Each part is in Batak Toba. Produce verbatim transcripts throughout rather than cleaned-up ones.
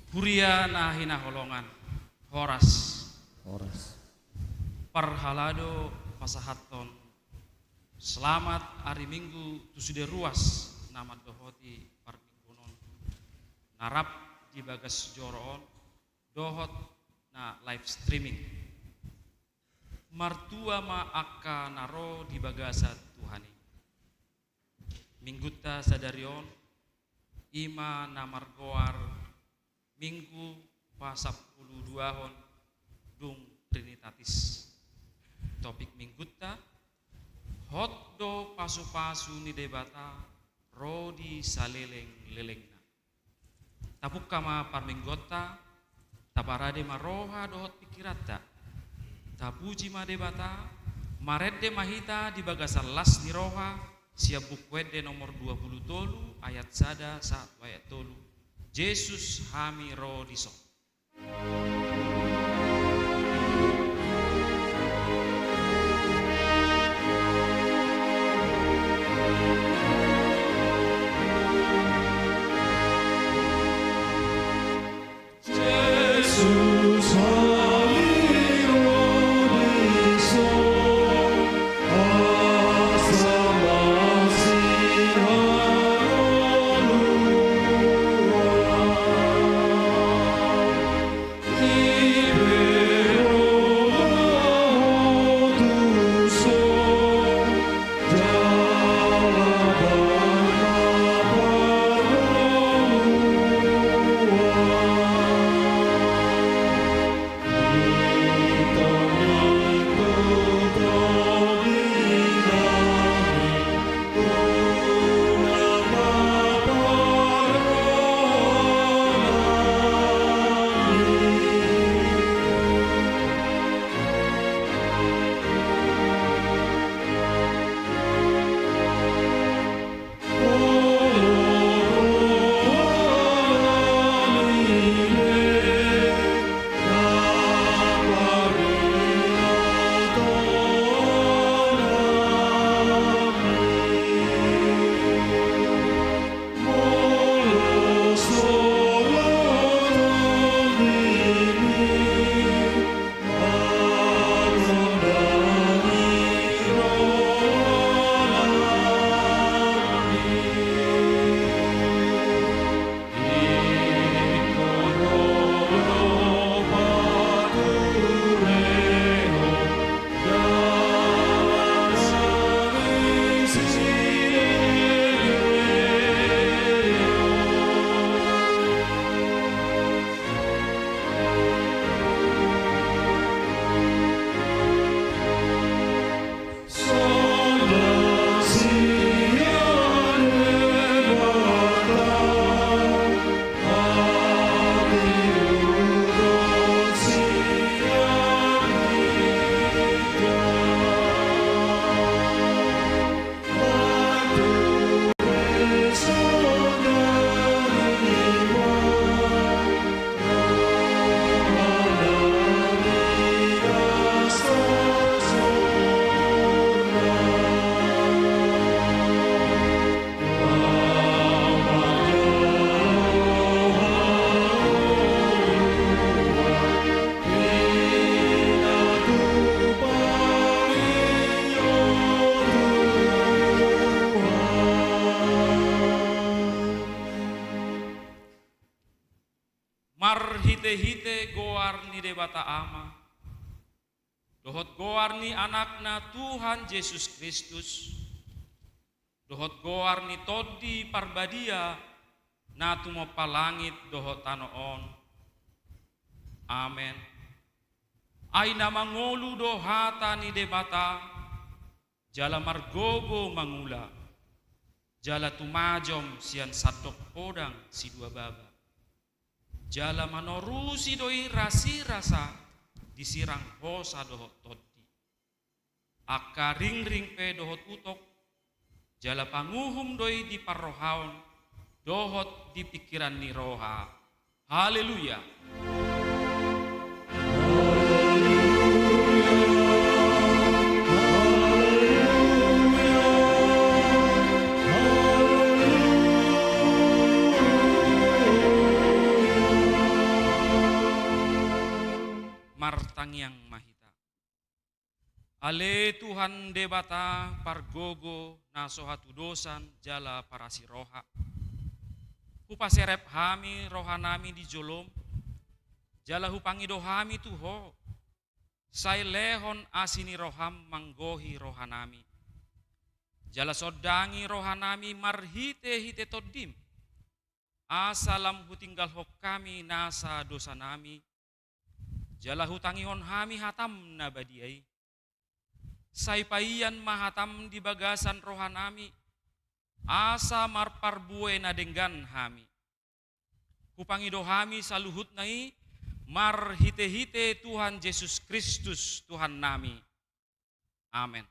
Huria na hinaholongan, horas. Horas. Parhalado pasahathon selamat ari Minggu tu sude ruas na mandohoti parmingguon on, na rap di bagas joro on, dohot na live streaming. Martua ma angka na ro di bagasan Tuhan i. Minggunta sadari on, i ma na margoar Minggu pasampuluduahon dung Trinitatis. Topik Minggunta, hot do pasupasu ni Debata ro di saleleng-lelengna. Tapungka ma parmingguonta, taparade ma roha dohot pingkiranta. Tapuji ma Debata, marende ma hita di bagasan las ni roha, sian Buku Ende nomor dua pulu tolu ayat sada sahat tu ayat tolu. Jesus, hami ro dison. Marhitehite goar ni Debata Ama, dohot goar ni Anakna Tuhan Jesus Kristus, dohot goar ni Tondi Parbadia na tumompa langit dohot tano on. Amen. Ai na mangolu do hata ni Debata, jala margogo mangula, jala tumajom sian sandok podang siduababa, jala manorusi do i rasirasa di sirang hosa dohot tondi. Angka ringring pe dohot utok, jala panguhum do i di parrohaon dohot di pingkiran ni roha. Haleluya. Martangiang ma hita. Ale Tuhan Debata pargogo na so hatudosan jala parasi roha. Hupaserep hami rohanami di jolom, jala hupangido hami tu Ho, sai lehon asi ni roham manggohi rohanami. Jala sondangi rohanami marhite-hite Tondim, asa lam hutinggalhon hami nasa dosanami, jala hutangihon hami hatam na badia i. Sai paian ma hatam di bagasan rohanami, asa marparbue na denggan hami. Hupangido hami saluhutna i marhite-hite Tuhan Jesus Kristus Tuhannami. Amen.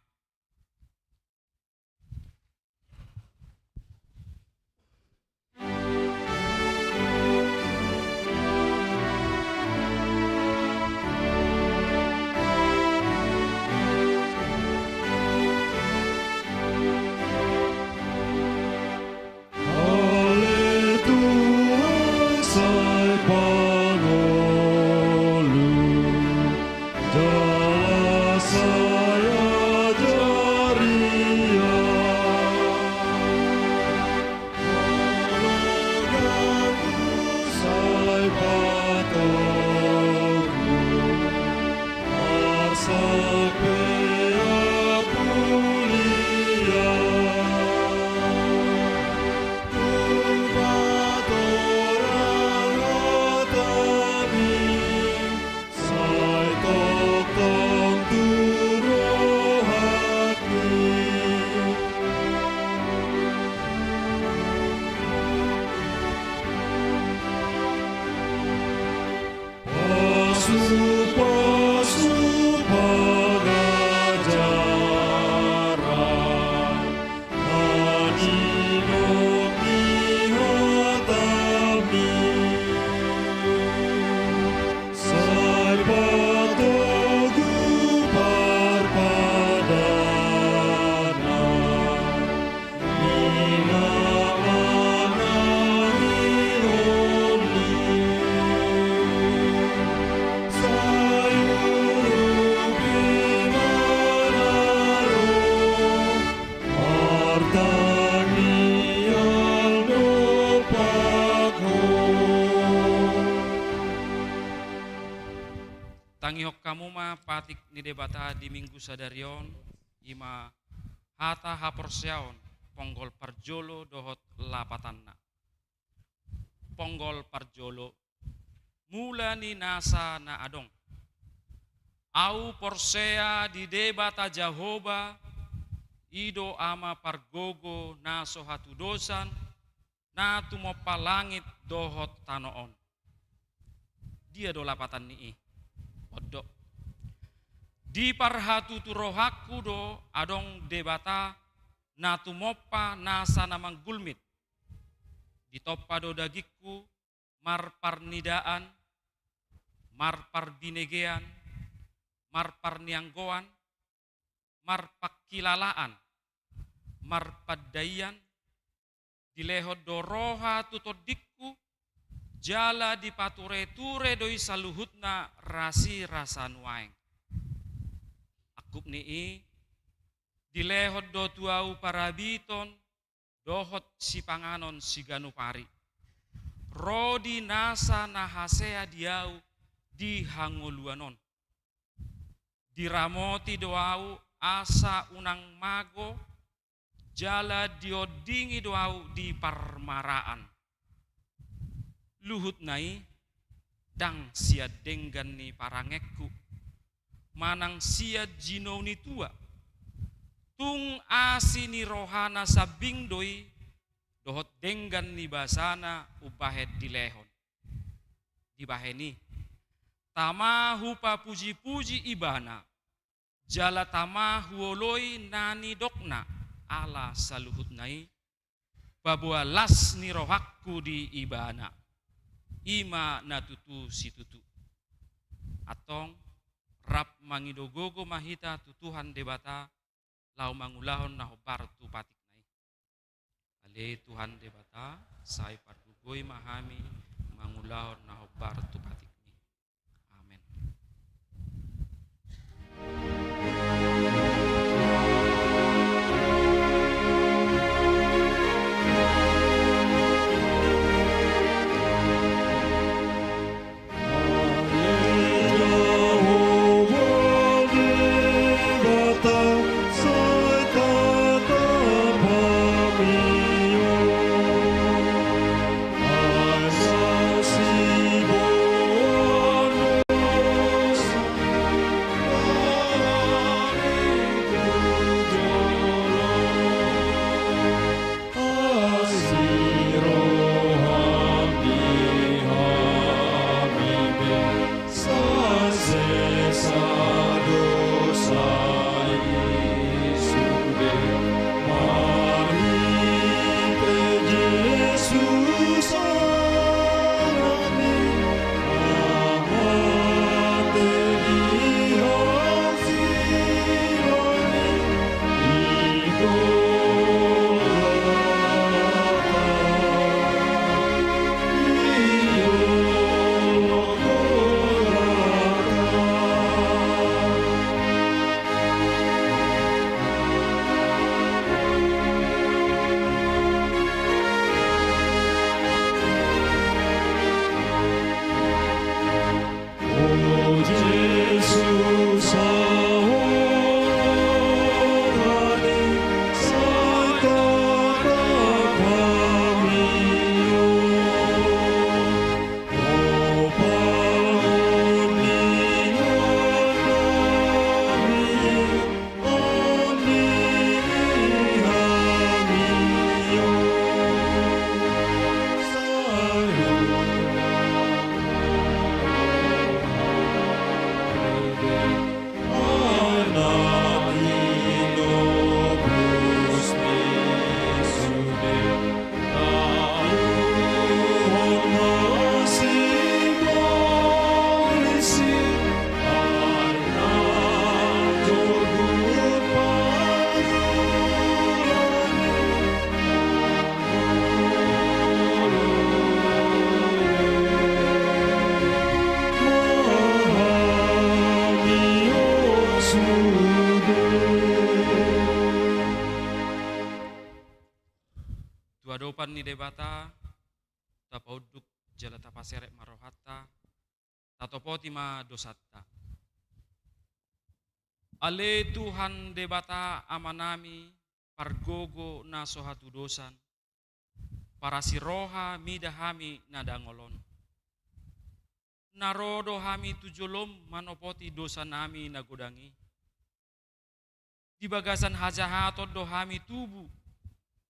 Tangihon hamu ma patik ni Debata di Minggu sadari on, i ma hata haporseaon, ponggol parjolo dohot lapatanna. Ponggol parjolo, mula ni nasa na adong. Ahu porsea di Debata Jahowa, i do Ama pargogo na so hatudosan, na tumompa langit dohot tano on. Dia do lapatan ni i? On do. Di parhatutu rohangku do adong Debata na tumompa nasa na manggulmit. Ditompa do dagingku marparnidaan, marparbinegean, marparnianggoan, marpangkilalaan, marpandaian, dilehon do roha tu tondingku, jala dipatureture do i saluhutna rasirasa nuaeng. Angkup ni i, dilehon do tu ahu parabiton, dohot sipanganon siganup ari. Ro di nasa na hasea di ahu di hangoluan on. Diramoti do ahu asa unang mago, jala diondingi do ahu di parmaraan. Luhutna i, ndang sian denggan ni parangeanku, manang sian jinou ni tua. Tung asi ni rohana sambing do i, dohot denggan ni basana umbahen dilehon. Dibahen i, tama hupapujipuji Ibana, jala tama huoloi na nidokna, ala saluhutna i, paboa las ni rohangku di Ibana. I ma na tutu situtu. Antong, rap mangido gogo ma hita tu Tuhan Debata, laho mangulahon na hombar tu patikna i. Ale Tuhan Debata, sai pargogoi ma hami mangulahon na hombar tu patikmi. Amen. Ni Debata, tapaunduk jala tapaserep ma rohanta, tatopoti ma dosanta. Ale Tuhan Debata Amanami, pargogo na so hatudosan, parasi roha mida hami na dangol on. Na ro do hami tu jolom manopoti dosanami na godang i. Di bagasan hajahaton do hami tubu,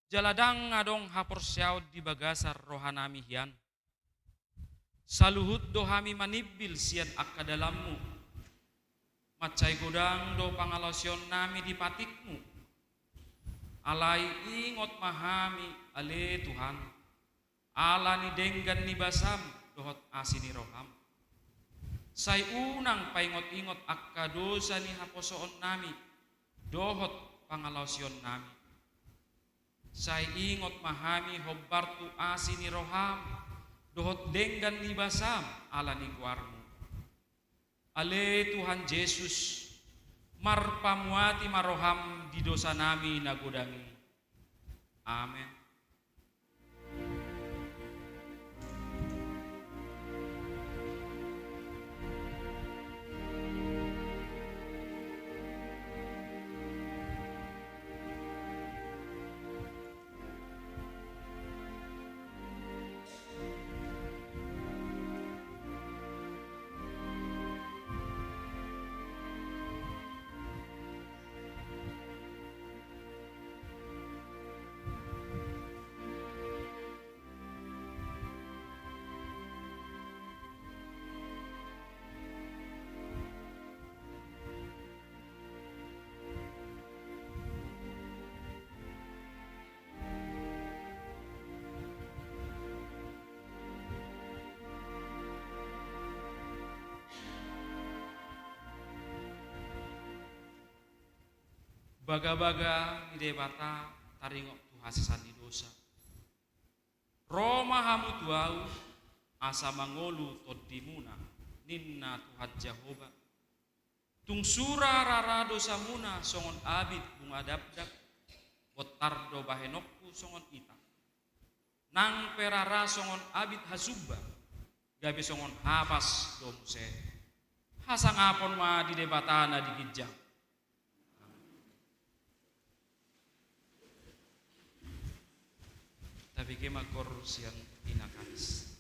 jala ndang adong haporseaon di bagasan rohanami hian. Saluhut do hami manimbil sian angka dalanmu. Mansai godang do pangalaosionnami di patikmu. Alai ingot ma hami, ale Tuhan, ala ni denggan ni basam dohot asi ni roham. Sai unang paingot-ingot angka dosa ni haposoonnami dohot pangalaosionnami. Sai ingot ma hami hombar tu asi ni roham dohot denggan ni basam ala ni goarmu. Ale Tuhan Jesus, marpamuati ma roham di dosanami na godang i. Amen. Bagabaga ni Debata taringot tu hasesaan ni dosa. Ro ma hamu tu Ahu, asa mangolu tondimuna, ninna Tuhan Jahowa. Tung sura rara dosamuna songon abit bunga dakdak, bontar do bahenonku songon ita. Nang pe rara songon abit hasumba, gabe songon hapas do muse. Hasangapon ma di Debata na di ginjang. Tabege ma koor sian ina Kadis.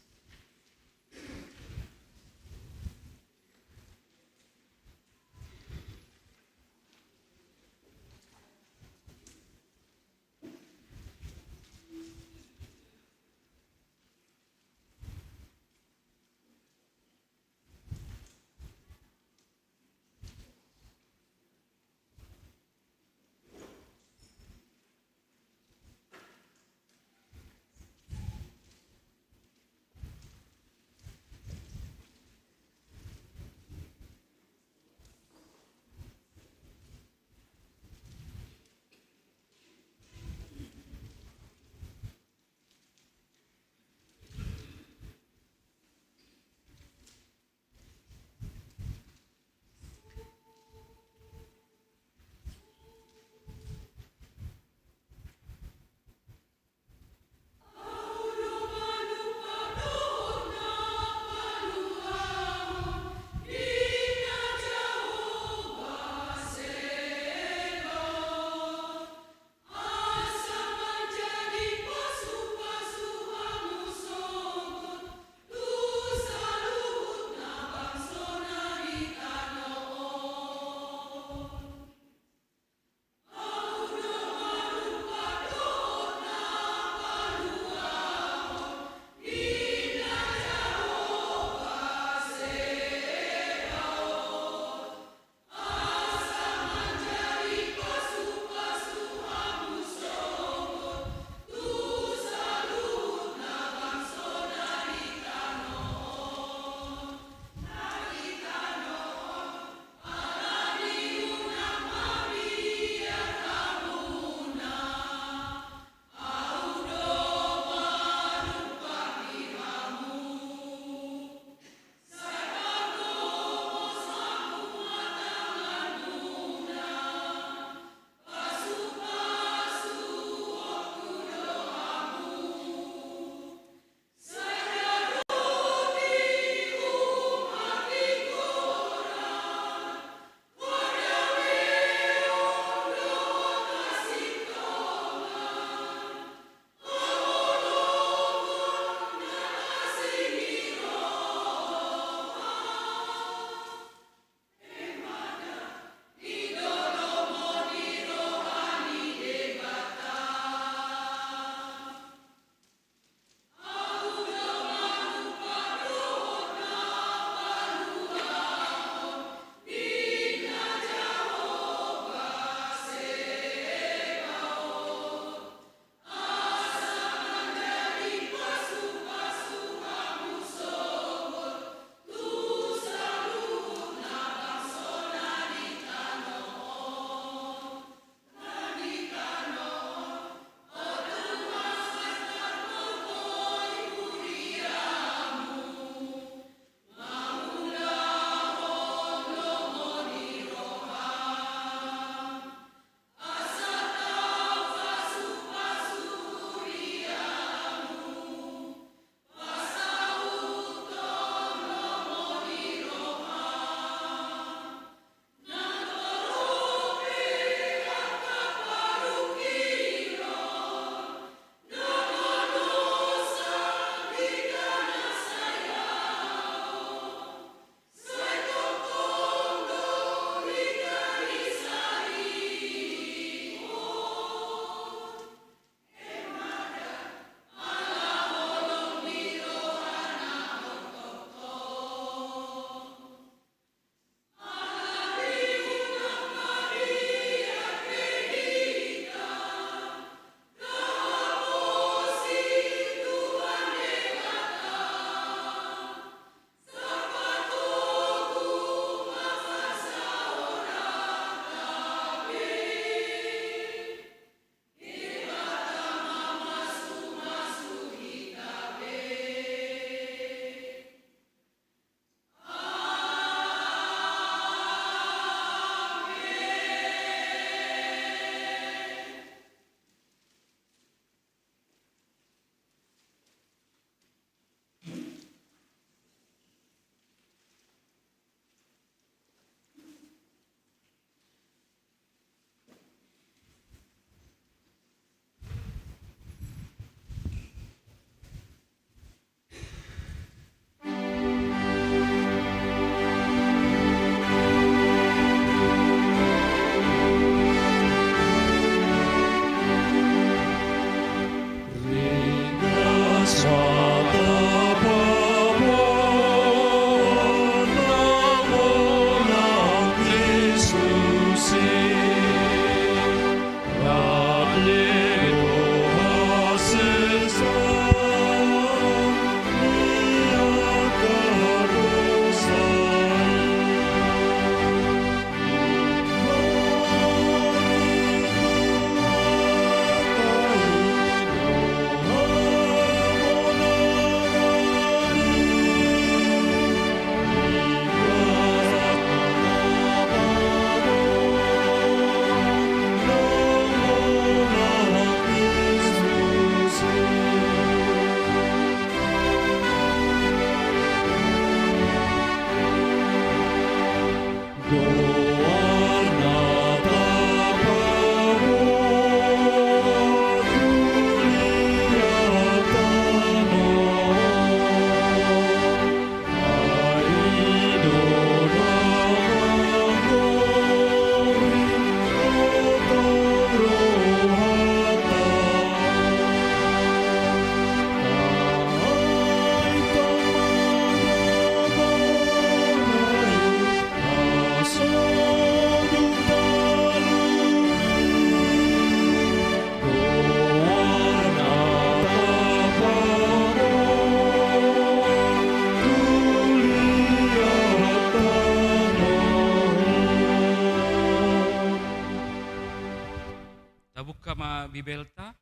Bibelta,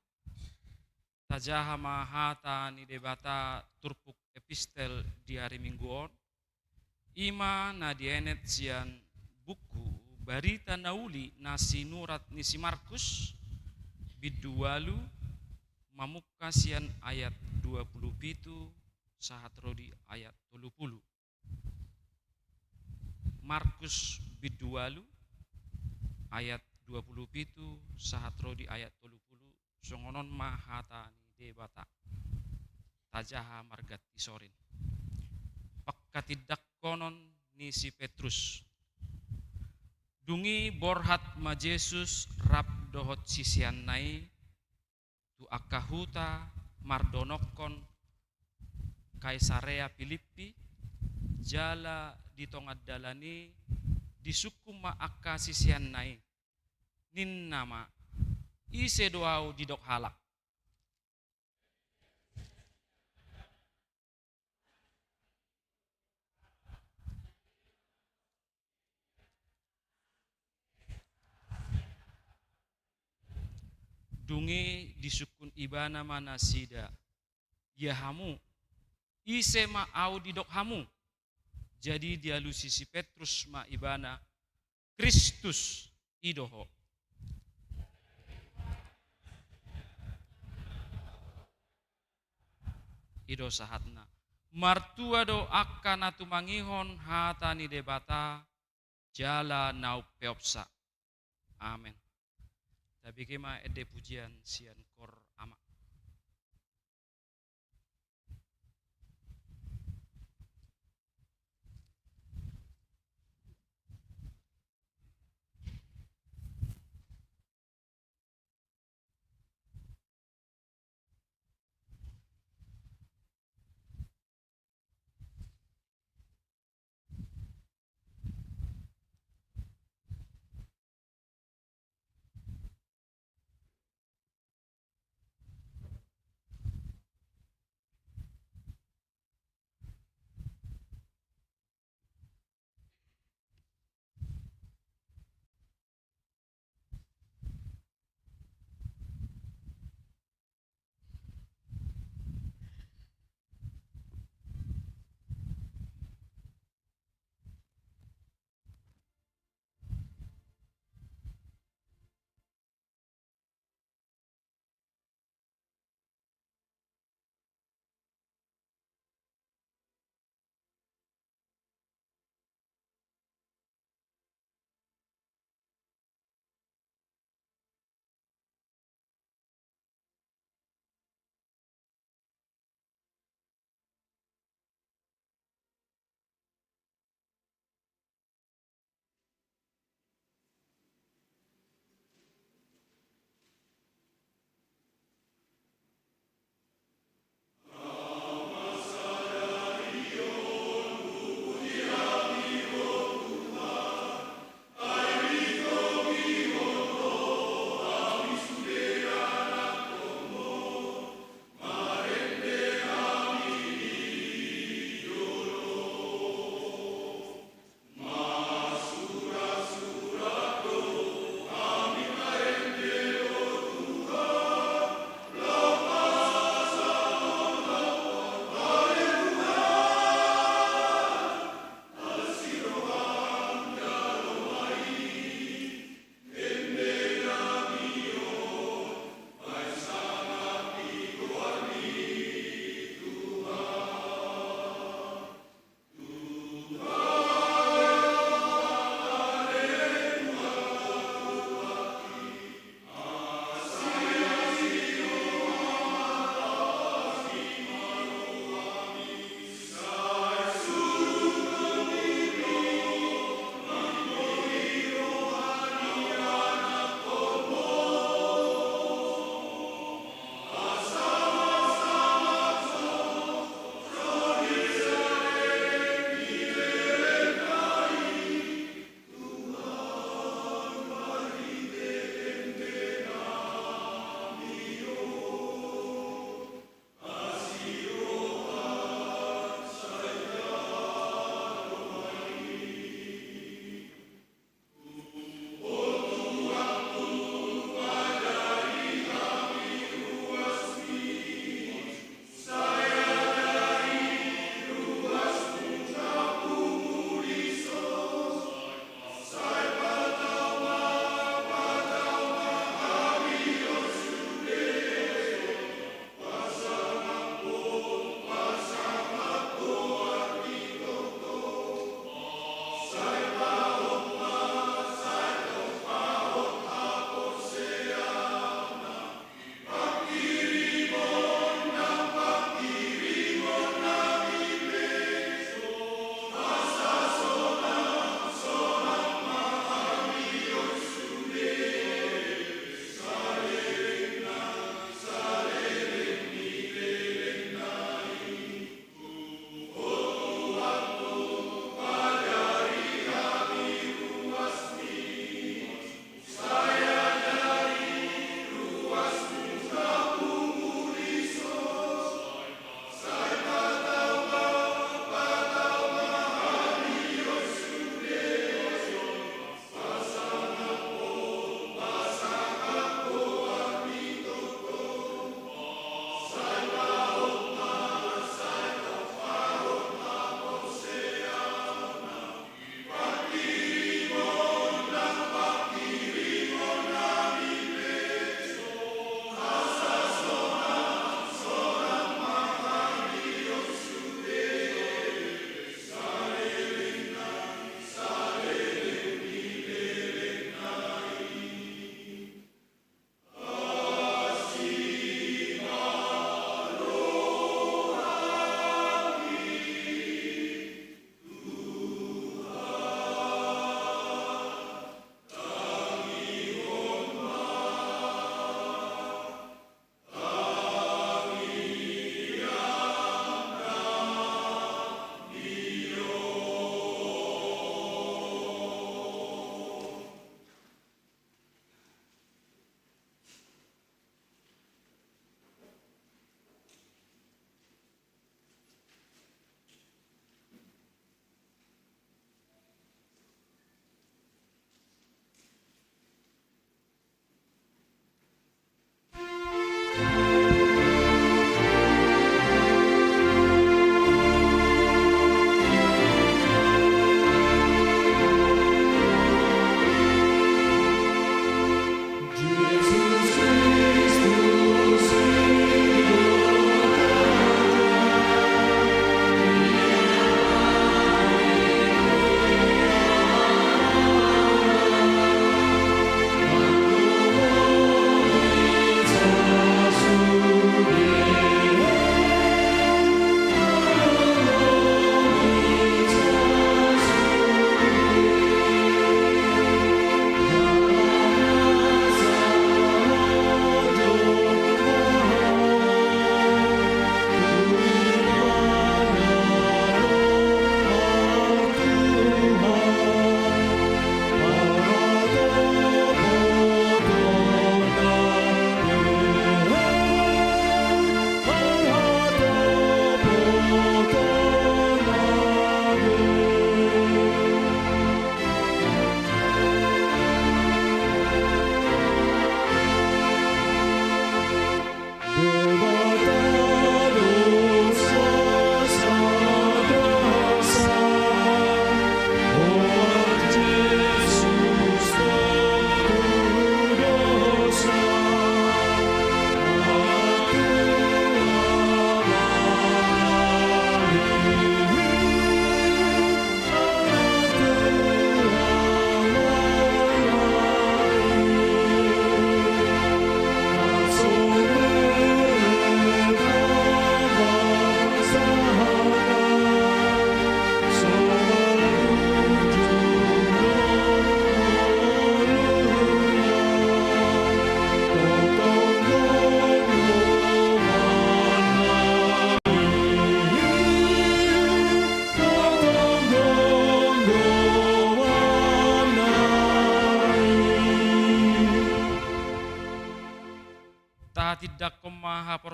tajaha ma hata ni Debata turpuk epistel di ari Minggu on, i ma na dienet sian buku Barita Na Uli na sinurat ni si Markus, bindu ualu, mamungka sian ayat dua pulu pitu sahat ro di ayat tolu pulu. Markus bindu ualu ayat dua pulu pitu sahat ro di ayat tolu pulu, songon on ma hata ni Debata. Tajaha marganti sorin. Pangkatindangkonon ni si Petrus. Dung i borhat ma Jesus rap dohot siseanna i tu angka huta mardonokkon Kaisarea Pilippi, jala di tonga dalan i disungkun ma angka siseanna i. Ninna ma, "Ise do ahu didok halak?" Dung i disungkun ibana ma nasida, "Ia hamu, ise ma ahu didok hamu?" Jadi dialusi si Petrus ma ibana, "Kristus i do ho." I do sahatna. Martua do angka na tumangihon hata ni Debata, jala na umpeopsa. Amen. Tabege ma ende pujian sian kor ama.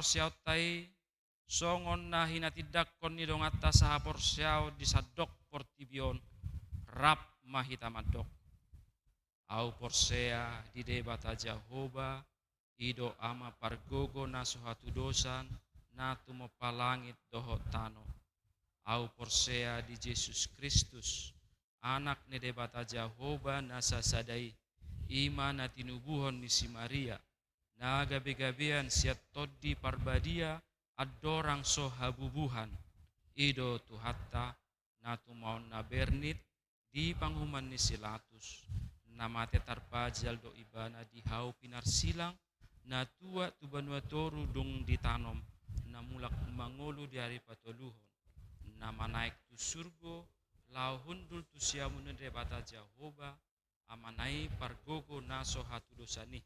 haporseaonta i, songon na hinatindangkon ni donganta sahaporseaon di sandok portibi on, rap ma hita mandok. Au porsea di Debata Jahowa, i do Ama pargogo na so hatudosan, na tumompa langit dohot tano. Au porsea di Jesus Kristus, Anak ni Debata Jahowa na sasada i, i ma na tinubuhon ni si Maria, na gabegabean sian Tondi Parbadia, andorang so habubuhan. I do Tuhanta, na tumaon na bernit di panguhuman ni si Latus, na mate tarpajal do Ibana di hau pinarsilang, na tuat tu banua toru dung ditanom, na mulak mangolu di ari patoluhon, na manaek tu surgo, laho hundul tu siamun ni Debata Jahowa, Amana i pargogo na so hatudosan i.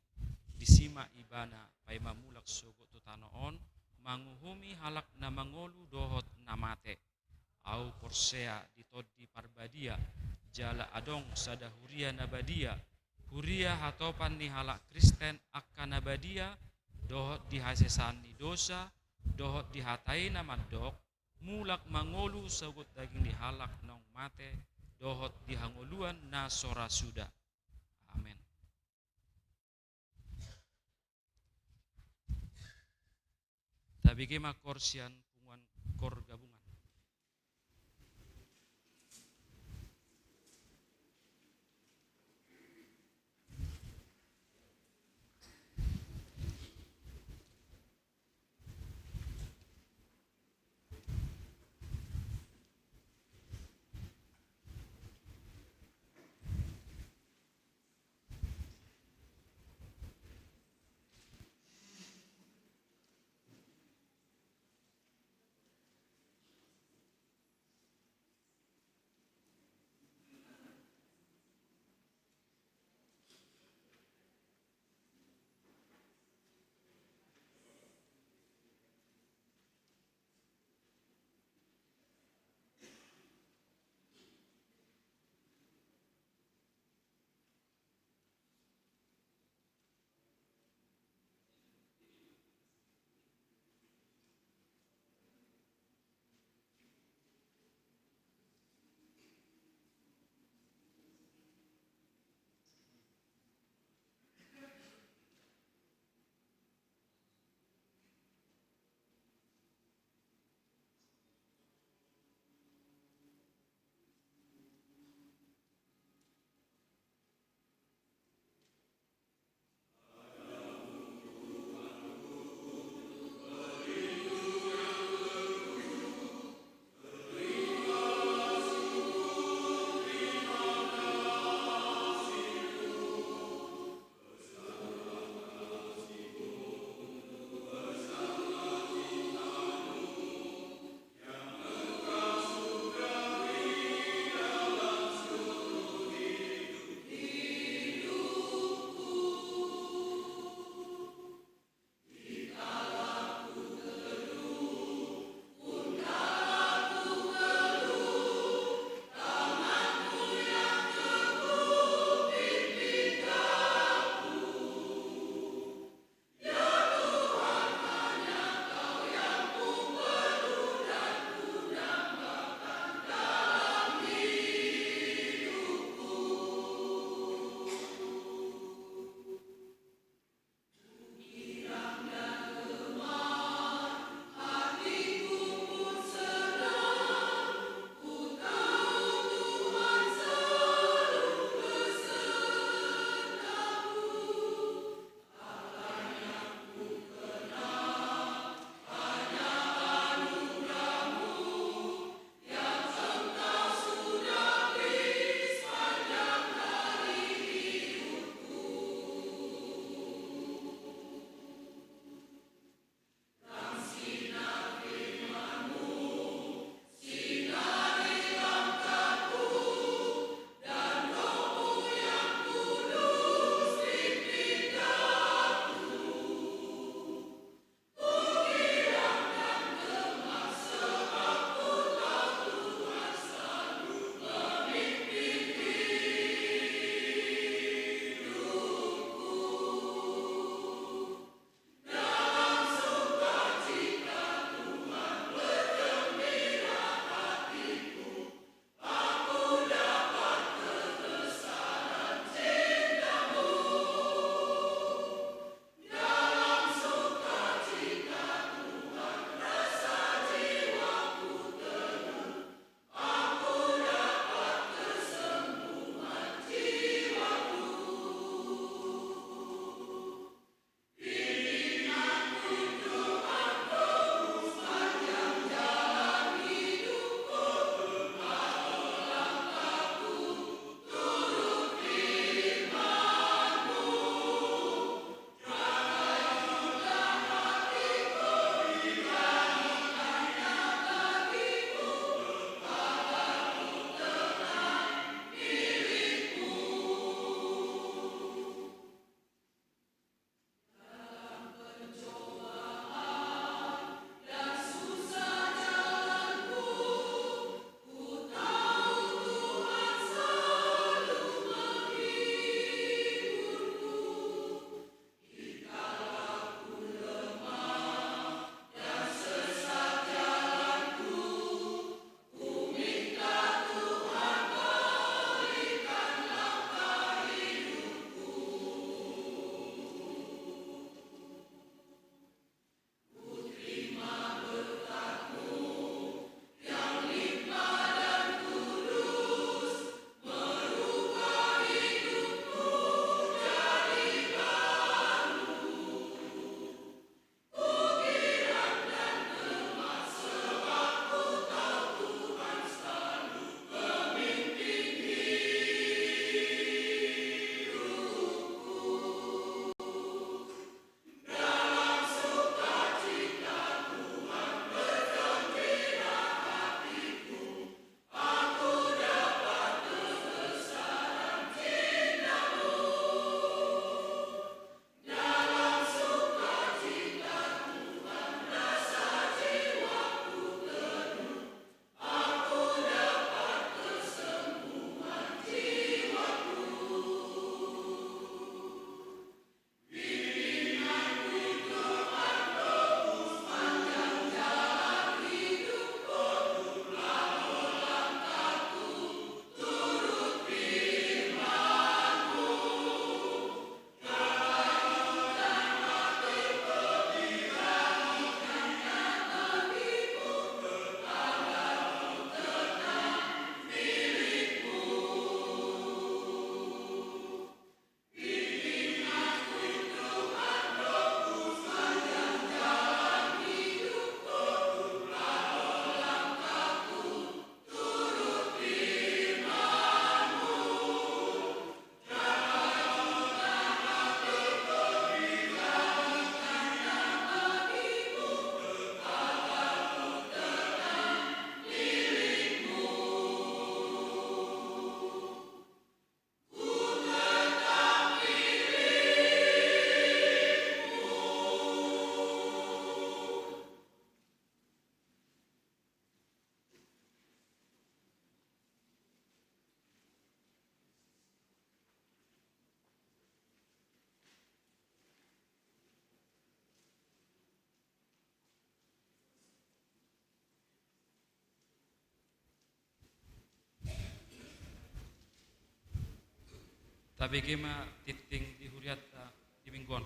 Disi ma Ibana paima mulak sogot tu tano on, manguhumi halak na mangolu dohot na mate. Au porsea di Tondi Parbadia, jala adong sada huria na badia, huria hatopan ni halak Kristen angka na badia, dohot di hasesaan ni dosa, dohot di hata i na mandok, mulak mangolu sogot daging ni halak naung mate, dohot di hangoluan na so ra suda. Amen. Tabege ma koor sian punguan koor gabungan. Tabege ma tingting di hurianta di minggu on.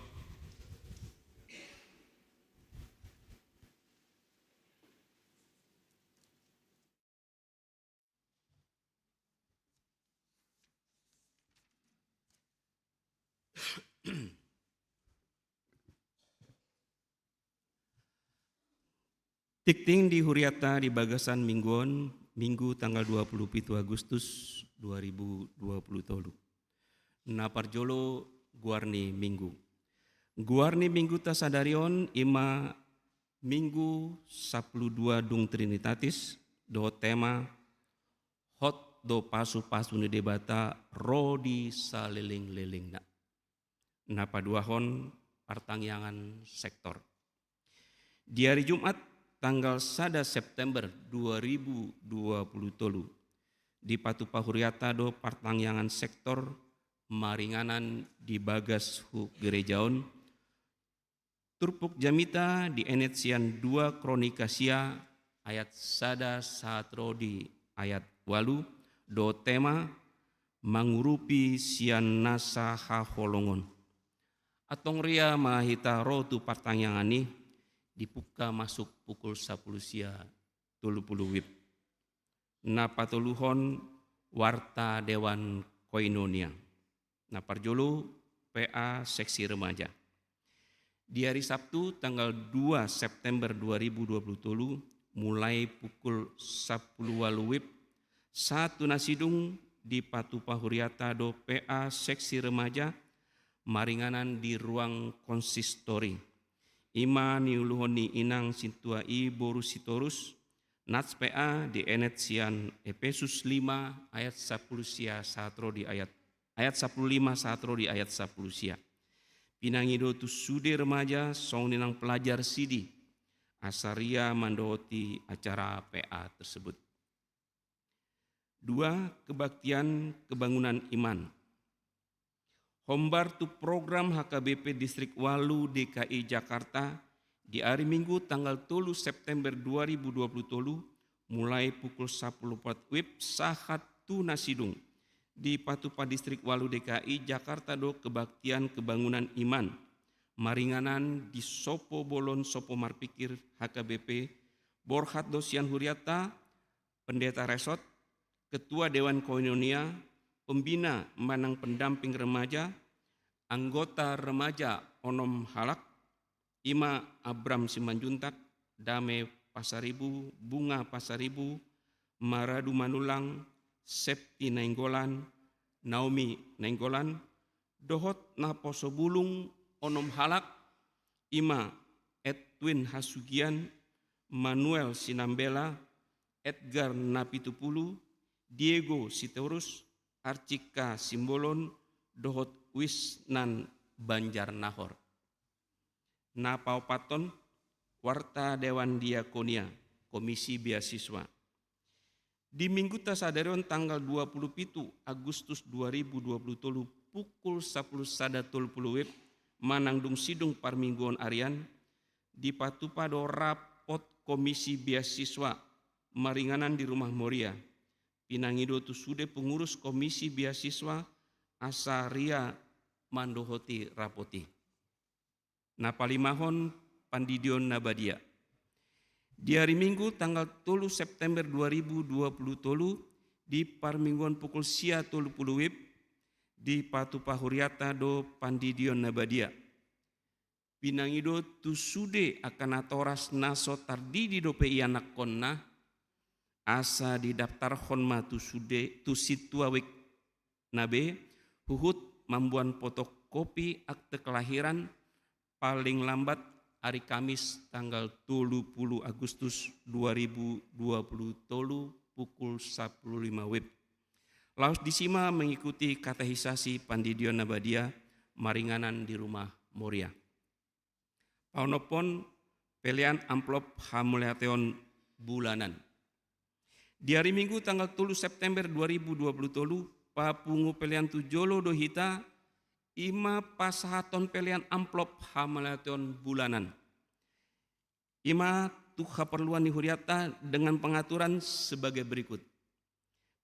Tingting di hurianta di bagasan minggu on, Minggu tanggal dua puluh pitu Agustus dua ribu dua puluh tolu. Na parjolo, goar ni minggu. Goar ni mingguta sadari on i ma Minggu sampulu dua dung Trinitatis, dohot tema, hot do pasupasu ni Debata ro di salelenglelengna. Na paduahon, partangiangan sektor. Di ari Jumat tanggal sada September dua ribu dua puluh tolu, dipatupa hurianta do partangiangan sektor maringanan di bagas hu gereja on, turpuk jamita dienet sian dua Kronika sia ayat sada sahat ro di ayat ualu, dohot tema, mangurupi sian nasa haholongon. Antong ria ma hita ro tu partangiangan i, dipungka masuk pukul sampulu sia tolu pulu wib. Na patoluhon, warta dewan koinonia. Na parjolo, P A seksi remaja. Di ari Sabtu tanggal dua September dua ribu dua puluh tolu, mulai pukul sampulu ualu wib sahat tu na sidung, dipatupa hurianta do P A seksi remaja maringanan di ruang konsistori. I ma niuluhon ni inang sintua i boru Sitorus, nats P A, dienet sian Epesus lima ayat sampulu sia sahat ro di ayat, ayat sampulu lima sahat ro di ayat sampulu sia. Pinangido tu sude remaja songon i nang pelajar sidi, asa ria mandohoti acara P A tersebut. Dua, kebaktian kebangunan iman. Hombar tu program H K B P Distrik ualu D K I Jakarta, di ari Minggu tanggal tolu September dua ribu dua puluh tolu, mulai pukul sampulu opat wib sahat tu na sidung, dipatupa Distrik ualu D K I Jakarta do kebaktian kebangunan iman maringanan di sopo bolon sopo marpikir H K B P, borhat do sian hurianta, pendeta resort, ketua dewan koinonia, pembina manang pendamping remaja, anggota remaja onom halak, i ma Abram Simanjuntak, Dame Pasaribu, Bunga Pasaribu, Maradu Manulang, Septi Nainggolan, Naomi Nainggolan, dohot naposo bulung onom halak, i ma Edwin Hasugian, Manuel Sinambela, Edgar Napitupulu, Diego Sitorus, Arcika Simbolon, dohot Wisnan Banjarnahor. Na paopathon, warta dewan diakonia, komisi beasiswa. Di Mingguta sadari on tanggal dua puluh pitu Agustus dua ribu dua puluh tolu, pukul sampulu sada tolu pulu wib, manang dung sidung parmingguon arian, dipatupa do rapot komisi beasiswa maringanan di Rumah Moria. Pinangido tu sude pengurus komisi beasiswa asa ria mandohoti rapot i. Na palimahon, pandidion na badia. Di ari Minggu tanggal tolu September dua ribu dua puluh tolu, di parmingguon pukul sia tolu pulu wib, dipatupa hurianta do pandidion na badia. Pinangido tu sude angka natoras na so tardidi dope ianakhonna, asa didaptarhon ma tu sude, tu sintua wijk na be, huhut mamboan fotokopi akte kelahiran paling lambat ari Kamis tanggal tolu pulu Agustus dua ribu dua puluh tolu pukul sampulu lima wib. Laos disi ma mengikuti katekisasi pandidion na badia maringanan di Rumah Moria. Paonomhon, pelean amplop hamauliateon bulanan. Di ari Minggu tanggal tolu September dua ribu dua puluh tolu, papungu pelean tu jolo do hita, i ma pasahathon pelean amplop hamauliateon bulanan. I ma tu haporluan ni hurianta dengan pengaturan sebagai berikut.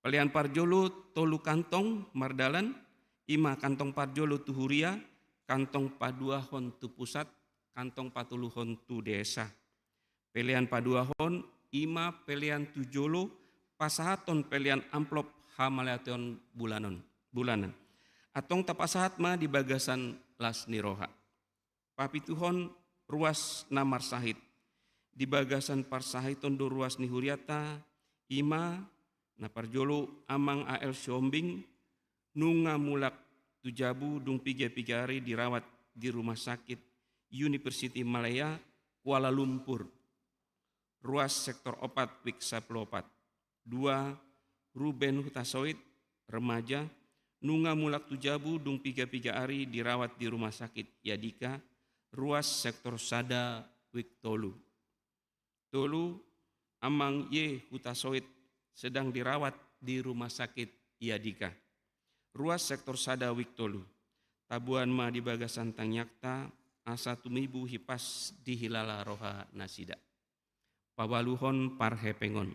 Pelean parjolo tolu kantong mardalan, Ima kantong parjolo tu huria, kantong paduahon tu pusat, kantong patoluhon tu desa. Pelean paduahon, ima pelean tu jolo, pasahaton pelean amplop hamauliateon bulanon, bulanan. Antong tapasahat ma di bagasan las ni roha. Papituhon, ruas na marsahit. Di bagasan parsahiton do ruas ni huriata, ima, na parjolo Amang A L Sihombing, nunga mulak tu jabu dung piga-piga ari dirawat di Rumah Sakit University Malaya, Kuala Lumpur. Ruas sektor opat, wik sampulu opat. Dua, Ruben Hutasoit, remaja, nunga mulak tu jabu dung piga-piga ari dirawat di Rumah Sakit Yadika, ruas sektor sada, wik tolu. Tolu, Amang Y Hutasoit sedang dirawat di Rumah Sakit Yadika, ruas sektor sada, wik tolu. Taboan ma di bagasan tangiangta, asa tumibu hipas dihilala roha nasida. Paualuhon parhepengon.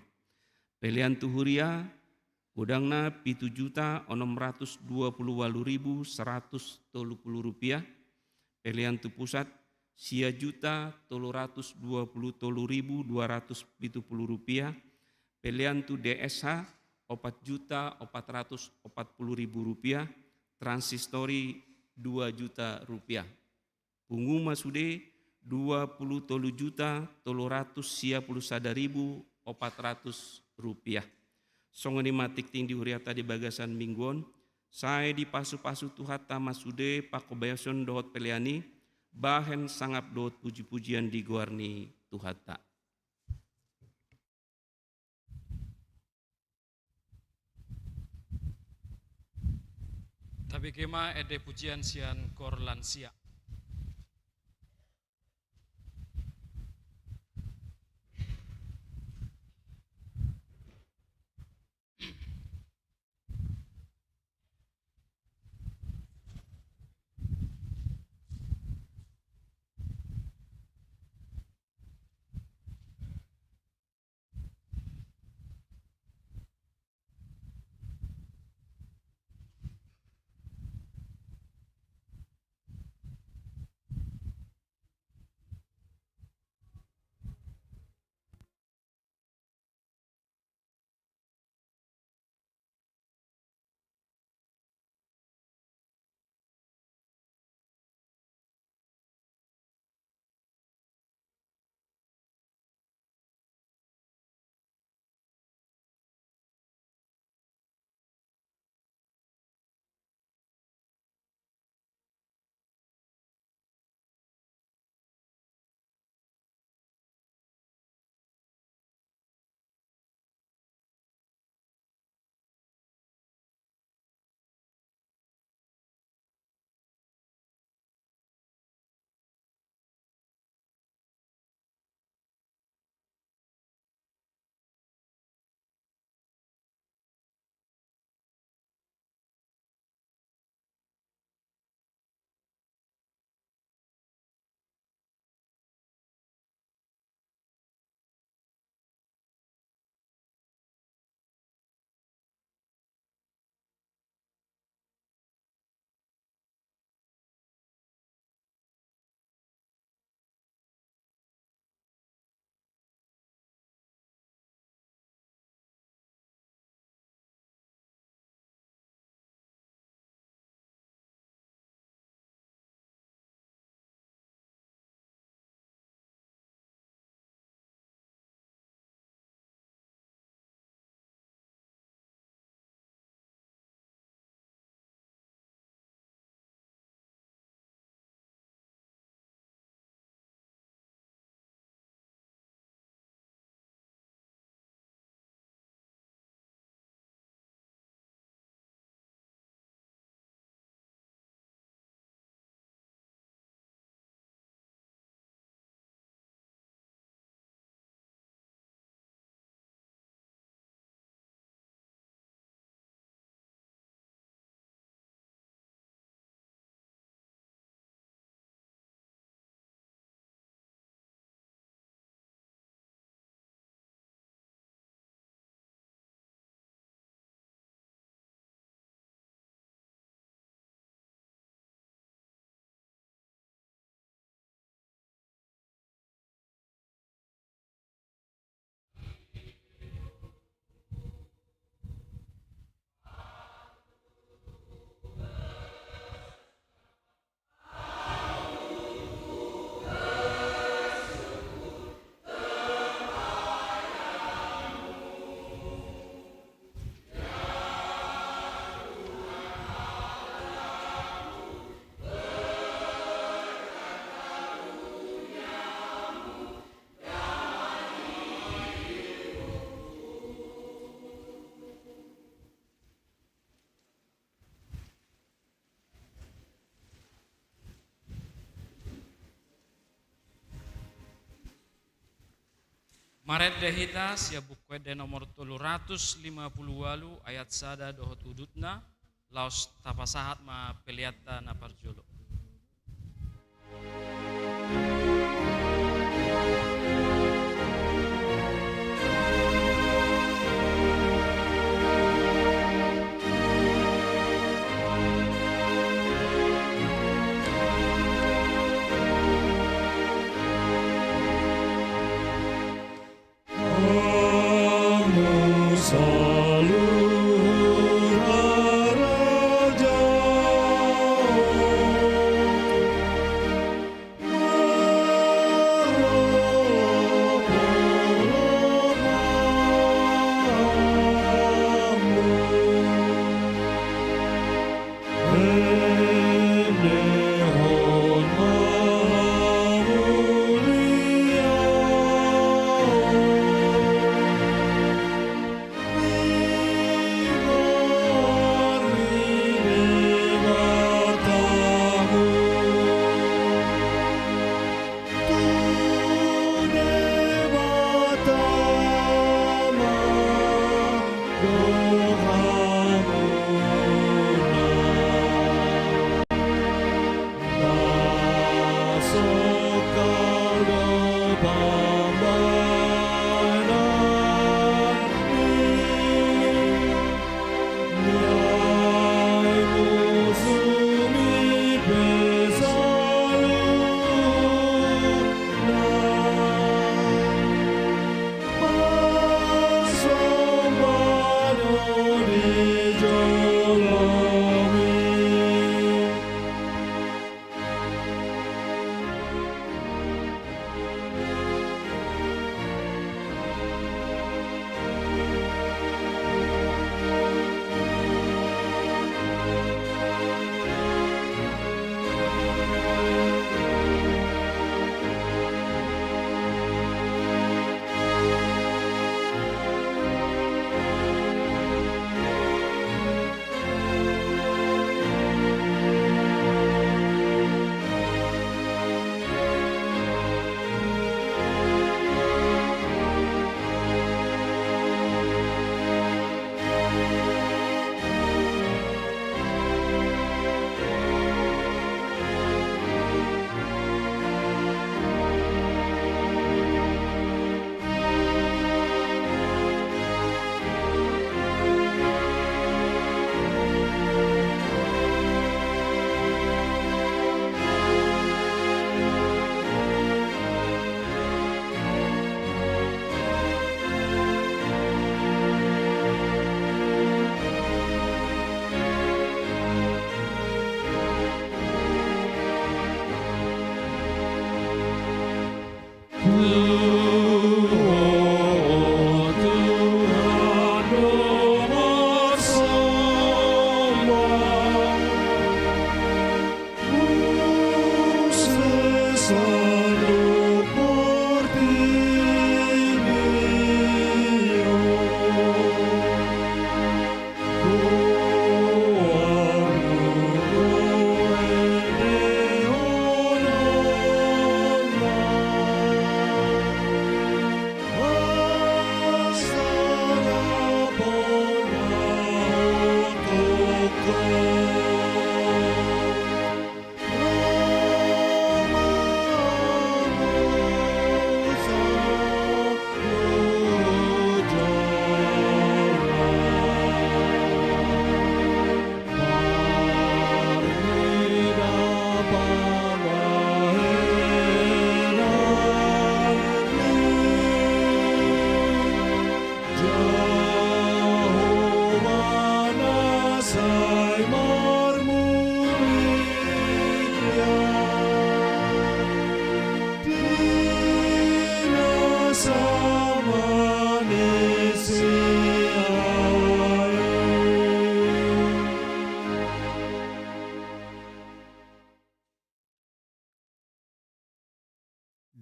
Pelean tu huria, godangna pitu juta onom ratus dua pulu ualu ribu saratus tolu pulu rupiah. Pelean tu pusat, sia juta tolu ratus dua pulu tolu ribu dua ratus pitu pulu rupiah. Pelean tu D S H, opat juta opat ratus opat pulu ribu rupiah. Transistori, dua juta rupiah. Pungu ma sude dua pulu tolu juta tolu ratus sia pulu sada ribu opat ratus rupiah. Songon i ma tingting di huriata di bagasan minggu on, sai dipasu-pasu Tuhanta ma sude panghobasion dohot pelean i, bahen sangap dohot puji-pujian di goar ni Tuhanta. Tabege ma ende pujian sian kor lansia. Marende hita sian Buku Ende nomor tolu ratus lima pulu ualu, ayat sada dohot udutna, laos tapasahat ma peleanta na parjolo.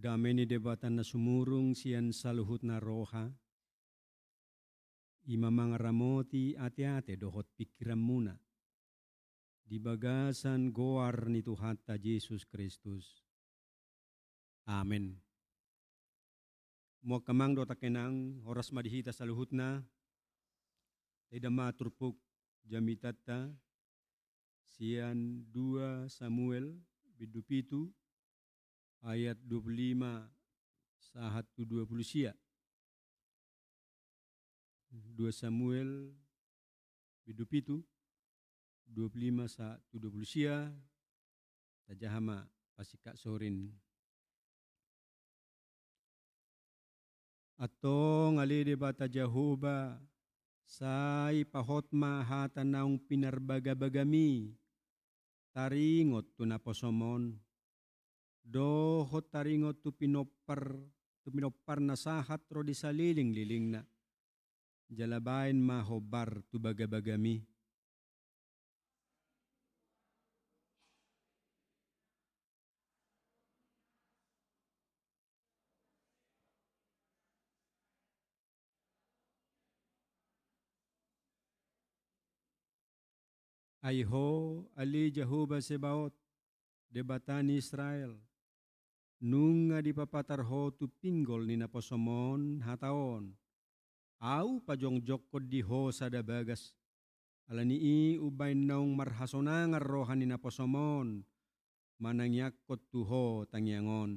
Dame ni Debata na sumurung sian saluhutna roha, i ma mangaramoti ateate dohot pingkiranmuna, di bagasan goar ni Tuhanta Jesus Kristus. Amen. Muak amang dohot inang, horas ma di hita saluhutna. Taida ma turpuk jamitanta sian dua Samuel bindu pitu ayat dua puluh lima sahat tu dua puluh sia. Dua Samuel bindu pitu, dua puluh lima sahat tu dua puluh sia. Tajaha ma pasingkat sorin. Antong ale Debata Jahowa, sai pahot ma hata naung pinarbagabagami taringot tu naposom on, dohot taringot tu pinompar, tu pinompar na sahat ro di salelenglelengna. Jala baen ma hombar tu bagabagami. Ai Ho, ale Jahowa Sebaot, Debata ni Israel, nunga dipapatar Ho tu pinggol ni naposom on hata on: Ahu pajongjongkon di ho sada bagas, ala ni i umbaen naung marhasonangan roha ni naposom on manangiangkon tu Ho tangiang on.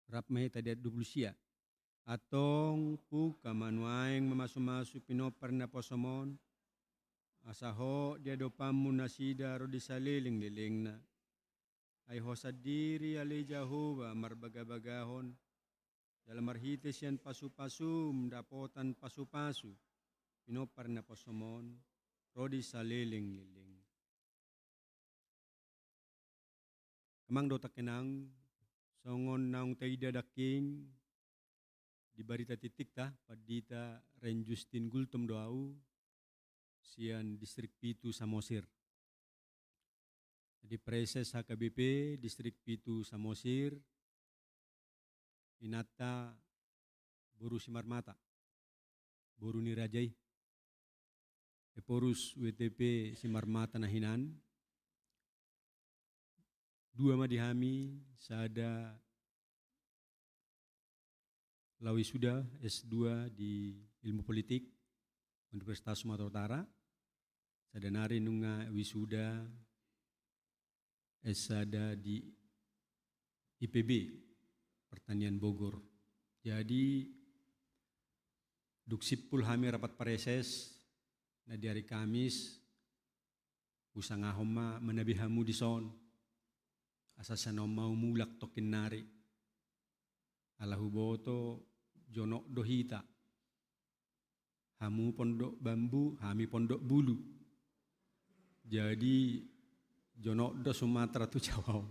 Rap ma hita di ayat dua puluh sia. Antong, pungka ma nuaeng mamasumasu pinompar ni naposom on, asa hot di adopanmu nasida ro di salelenglelengna. Ai Ho sandiri ale Jahowa marbagabagahon, jala marhite sian pasupasum dapotan pasupasu pinompar ni naposom on ro di salelengleleng. Amang dohot inang, songon naung taida nangkin di barita titikta, pandita Ren Justin Gultom do ahu, sian distrik pitu Samosir. Jadi praeses H K B P distrik pitu Samosir, inanta boru Simarmata, boru ni raja i. Ephorus W T P Simarmata na hinan. Dua ma di hami, sada laho wisuda S dua di Ilmu Politik, Universitas Sumatera Utara, sada nari nunga wisuda S sada di I P B, Pertanian Bogor. Jadi, dung simpul hami rapat praeses na di ari Kamis, husangahon ma manabe hamu dison, asa sian on ma humulak tongkin nari. Ala huboto jonok do hita. Hamu Pondok Bambu, hami Pondok Bulu. Jadi, jonok do Sumatera tu Jawa on.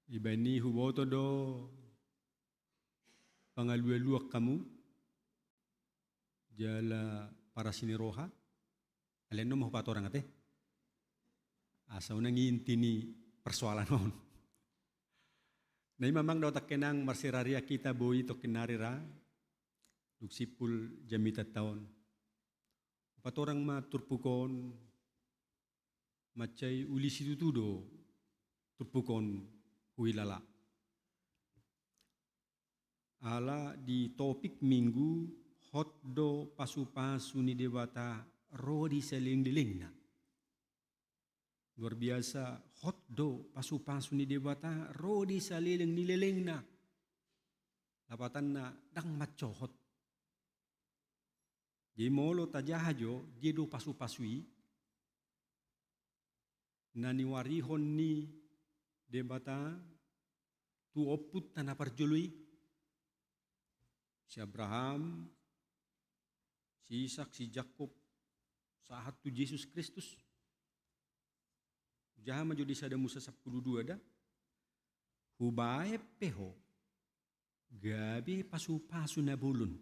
Dibaen i huboto do pangalualuan hamu, jala parasi ni roha. Alai annon ma hupatorang ate, asa unang inti ni persoalan on. Na i ma amang dohot inang, marsirarian hita boi tongkin nari ra, dung simpul jamitanta on. Hupatorang ma turpuk on, mansai uli situtu do turpuk on huhilala. Ala di topik Minggu, hot do pasupasu ni Debata ro di salelenglelengna. Luar biasa, hot do pasupasu ni Debata ro di saleleng ni lelengna. Lapatanna, ndang mansohot. Jadi molo tajaha jo, dia do pasupasu i na niuarihon ni Debata tu ompunta na parjolo i, si Abraham, si Isak, si Jakob, sahat tu Jesus Kristus. Hujaha ma jo di Sada Musa sampulu dua da: Hubaen pe ho gabe pasupasu na bolon,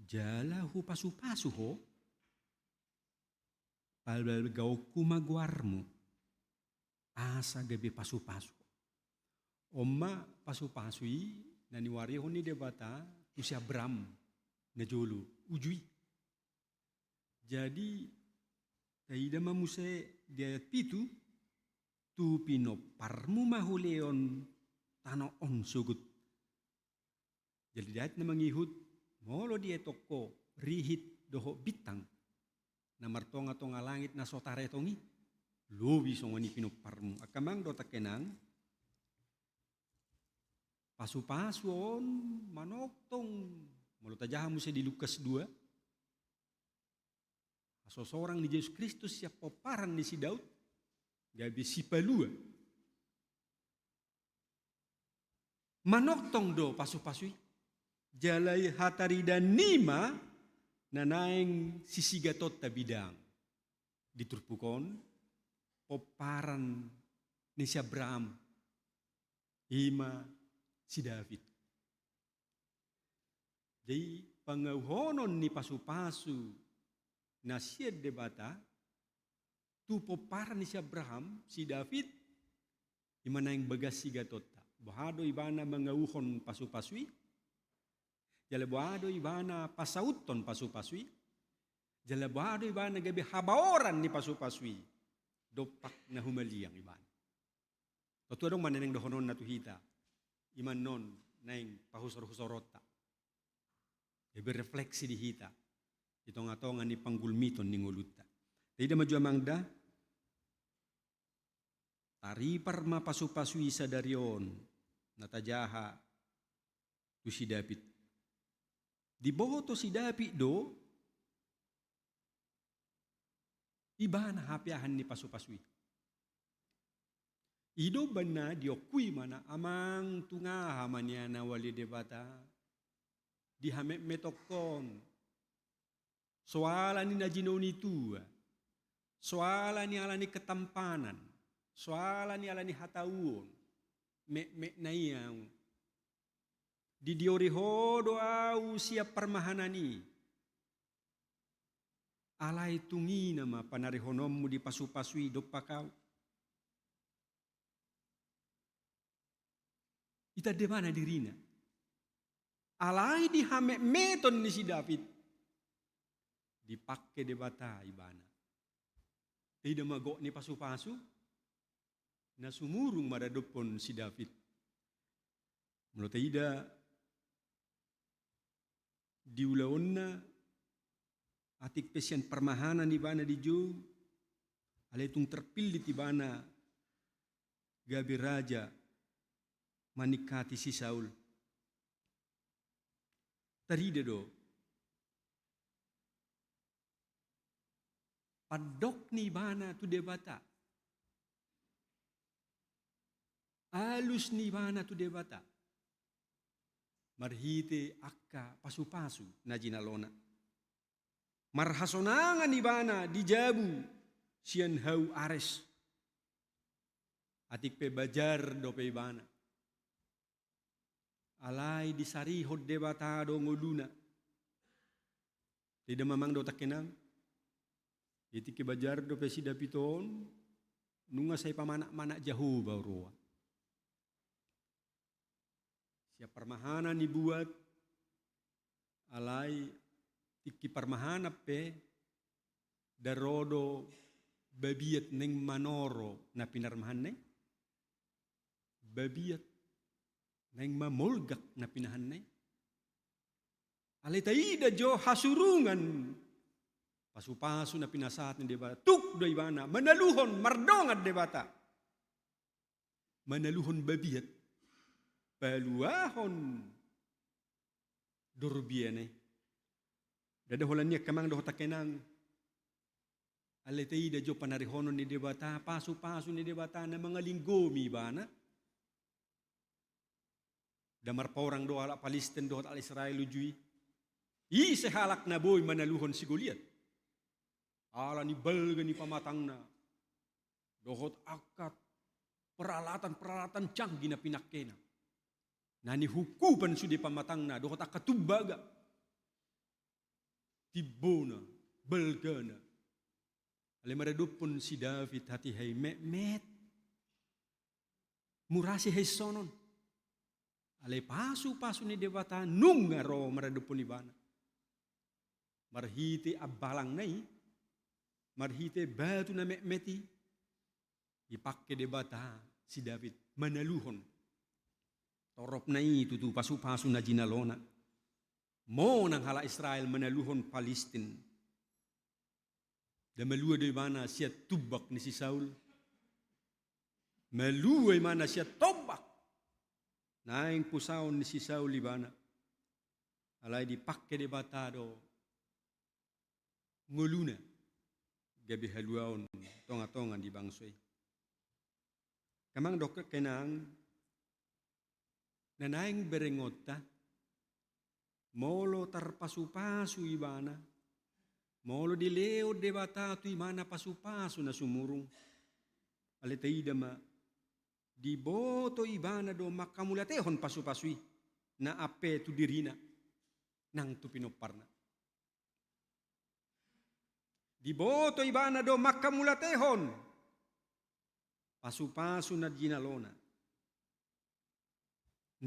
jala hupasupasu ho, pabalgaonku ma goarmu asa gabe pasupasu. On ma pasupasu i na niwarihon ni Debata tu si Abraham na jolo uju i. Jadi, taida ma muse di ayat pitu, tu pinomparmu ma hulehon tano on sogot. Jadi di ayat na mangihut, molo dietong ho rihit dohot bintang na martonga-tonga langit na so taretong i, lobi songon i pinomparmu. Angka amang dohot angka inang, pasu-pasu on manongtong, molo tajaha muse di Lukas dua, hasosorang ni Jesus Kristus sian pomparan ni si Daud, gabe sipalua. Manongtong do pasu-pasu i, jala i hataridaan ni ma na naeng sisigatonta bidang. Di turpuk on, pomparan ni si Abraham, i ma si David. Jadi, pangauhonon ni pasu-pasu na sian Debata tu pomparan ni si Abraham, si David, i ma naeng bagas sigatonta. Boha do ibana mangauhon pasu-pasu i, jala boha do ibana pasauthon pasu-pasu i, jala boha do ibana gabe habaoran ni pasu-pasu i dompak na humaliang ibana. Tontu adong ma na naeng dohononna tu hita, i ma annon naeng pahusor-husoronta, gabe refleksi di hita di tonga-tonga ni panggulmiton ni ngolunta. Taida ma jo amang da, taripar ma pasu-pasu i sadari on na tajaha tu si David. Diboto si David do ibana hapeahan ni pasu-pasu i. I do umbahen na diongkui ma na, amang, tung aha ma nian ahu ale Debata, dihametmetongkon, so ala ni na jinou ni tua, so ala ni ala ni ketampanan, so ala ni ala ni hatauon, metmet na i ahu. Didiori ho do ahu sian parmahanan i. Alai tung ina ma panarihononmu di pasu-pasu i dompak ahu. Itanda ibana dirina. Alai di hametmeton ni si David, dipangke Debata ibana. Taida ma gok ni pasu-pasu na sumurung maradophon si David. Molo taida di ulaonna, atik pe sian parmahanan ibana dijou, alai tung terpillit ibana gabe raja maningkati si Saul. Tarida do pandok ni ibana tu Debata, alus ni ibana tu Debata, marhite angka pasu-pasu na jinalona. Marhasonangan ibana di jabu sian hau ares. Atik pe bajar dope ibana. Alai disarihon Debata do ngoluna. Taida ma amang dohot angka inang, di tingki bajar dope si David on, nunga sai pamanak-manak Jahowa roa. Sian parmahanan ibuat, alai tingki parmahanan pe, dang ro do babiat naeng manoro na pinarmahanna i. Babiat naeng mamolgak na pinahanna i. Alai taida jo hasurungan pasu-pasu na pinasahat ni Debata, tuk do ibana manaluhon mardongan Debata. Manaluhon babiat, paluahon dorbiana i. Ndada holan i angka amang dohot angka inang. Alai taida jo panarihonon ni Debata, pasu-pasu ni Debata na mangalinggomi ibana. Nda marpaorang do halak Palestina dohot halak Israel uju i. Ise halak na boi manaluhon si Goliat? Ala ni balga ni pamatangna dohot angka peralatan-peralatan canggih na pinangkena. Na nihungkupan sude pamatangna dohot angka tumbaga, timbona, balgana. Alai maradophon si David hatiha i, metmet. Mura sihaishonon. Alai pasupasu ni Debata nunga ro maradophon ibana. Marhite ambalangna i, marhite batu na metmet i, dipangke Debata si David manaluhon toropna i tutu pasupasu na jinalona. Monang halak Israel manaluhon Palistin. Nda malua do ibana sian tumbak ni si Saul. Malua ibana sian tombak. Naeng pusaon ni si Saul ibana. Alai dipangke Debata do ngoluna gabe haluaon tongatonga ni bangso i. Amang dohot inang, na naeng berengonta, molo tarpasupasu ibana, molo dilehon Debata tu ibana pasupasu na sumurung, alai taida ma, diboto ibana do manghamauliatehon pasupasu i, na ampe tu dirina, nang tu pinomparna. Diboto ibana do manghamauliatehon pasupasu na jinalona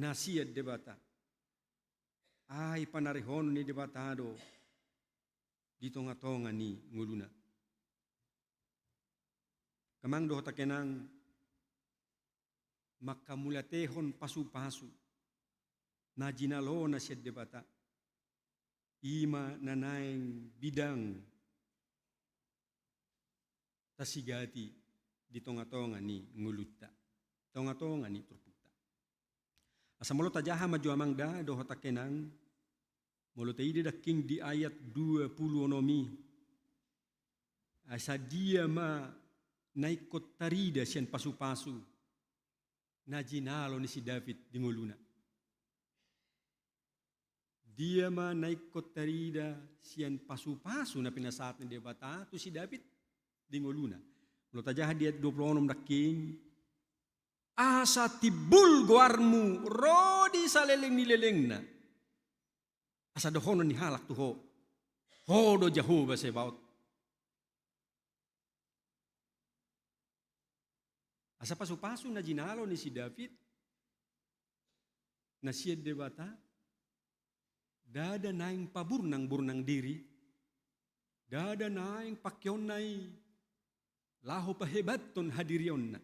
na sian Debata. Ai panarihonon ni Debata do di tongatonga ni ngoluna. Amang dohot inang, manghamauliatehon pasupasu na jinalona sian Debata, i ma na naeng bidang tasigati di tongatonga ni ngolunta, tongatonga ni turpukta. Asa molo tajaha ma jo amang da dohot inang, molo taida nangkin di ayat dua pulu onom i, asa dia ma na ingkon tarida sian pasupasu na jinalo ni si David di ngoluna? Dia ma na ingkon tarida sian pasupasu na pinasahat ni Debata tu si David di ngoluna? Molo tajaha di ayat dua pulu onom nangkin, asa timbul goarmu ro di saleleng ni lelengna. Asa dohonon ni halak tu ho, ho do Jahowa Sebaot. Asa pasupasu na jinalo ni si David na sian Debata, ndada naeng paburnangburnang diri, ndada naeng pangkeonna i laho pahebathon hadirionna.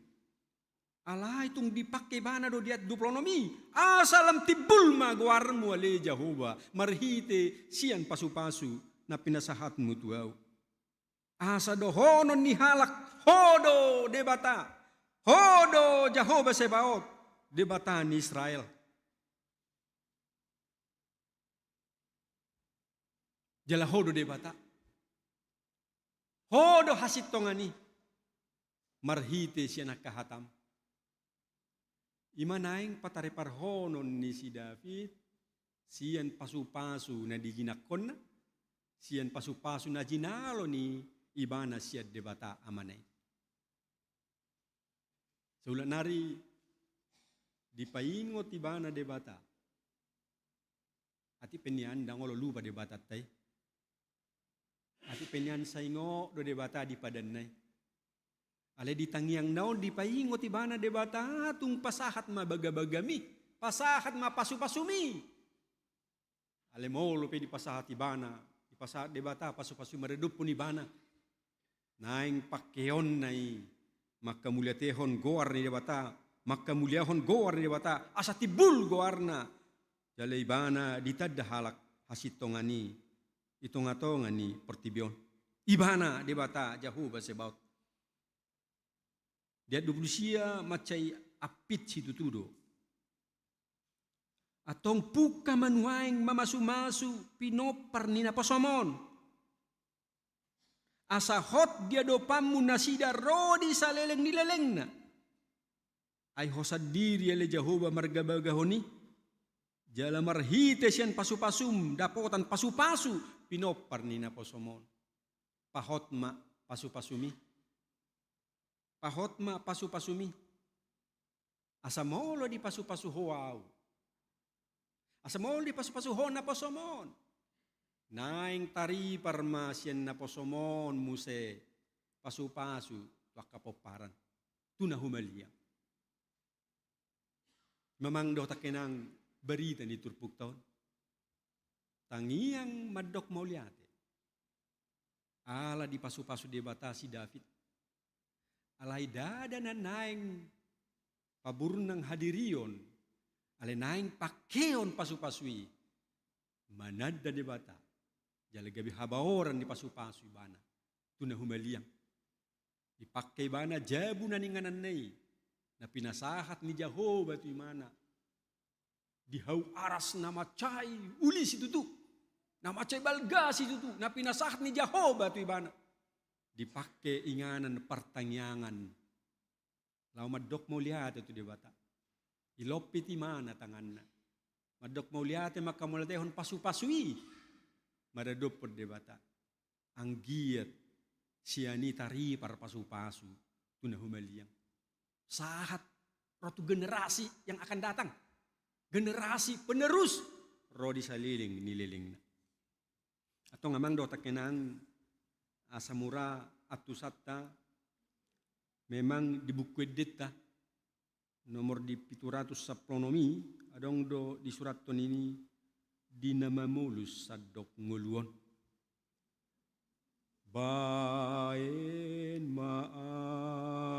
Alai tung dipangke ibana do di ayat dua pulu onom i, asa lam timbul ma goarmu ale Jahowa, marhite sian pasupasu na pinasahatmu tu ahu. Asa dohonon ni halak, ho do Debata, ho do Jahowa Sebaot, Debata ni Israel. Jala ho do Debata, ho do hasintongan i, marhite sian angka hatam. I ma naeng patariparhonon ni si David sian pasupasu na dijinakkonna, sian pasupasu na jinalo ni ibana sian Debata Amana i. Saulak nari dipaingot ibana Debata. Atik pe nian ndang olo lupa Debatanta i. Atik pe nian sai ingot do Debata di padanna i. Alai di tangiangna on dipaingot ibana Debata, tung pasahat ma bagabagami, pasahat ma pasupasumi. Alai molo pe dipasahat ibana, dipasahat Debata pasupasu maradophon ibana, naeng pangkeonna i manghamauliatehon goar ni Debata, manghamauliahon goar ni Debata, asa timbul goarna. Jala ibana ditanda halak hasintongan i di tongatonga ni portibi on. Ibana Debata Jahowa Sebaot. Di ayat dua pulu sia mansai ampit situtu do. Antong pungka ma nuaeng mamasumasu pinompar ni naposom on, asa hot di adopanmu nasida ro di saleleng ni lelengna. Ai ho sandiri ale Jahowa margabagahon i, jala marhite sian pasupasum dapotan pasupasu pinompar ni naposom on. Pahot ma pasupasumi. Pahot ma pasupasumi. Asa molo dipasupasu ho ahu, asa molo dipasupasu ho naposom on, naeng taripar ma sian naposom on muse pasupasu tu angka pomparan, tu na humaliang. Amang dohot inang, barita ni turpukta on. Tangiang mandok mauliate. Ala dipasupasu Debata si David. Alai ndada na naeng paburnang hadirion, alai naeng pangkeon pasupasu i. Mananda Debata, jala gabe habaoran ni pasupasu ibana tu na humaliang. Dipangke ibana jabu na ningananna i, na pinasahat ni Jahowa tu ibana. Di hau aras na mansai uli situtu, na mansai balga situtu, na pinasahat ni Jahowa tu ibana. Dipangke inganan partangiangan. Laho mandok mauliate tu Debata. Ilompit ibana tanganna. Mandok mauliate manghamauliatehon pasupasu i. Maradophon Debata. Anggiat sian i taripar pasupasu tu na humaliang. Sahat ro tu generasi yang akan datang. Generasi penerus ro di salelenglelengna. Antong amang dohot angka inang, asa mura antusanta, memang di Buku Endenta nomor di pitu ratus sampulu onom i, adong do disurathon i di na mamolus sandok ngolu on. Baen ma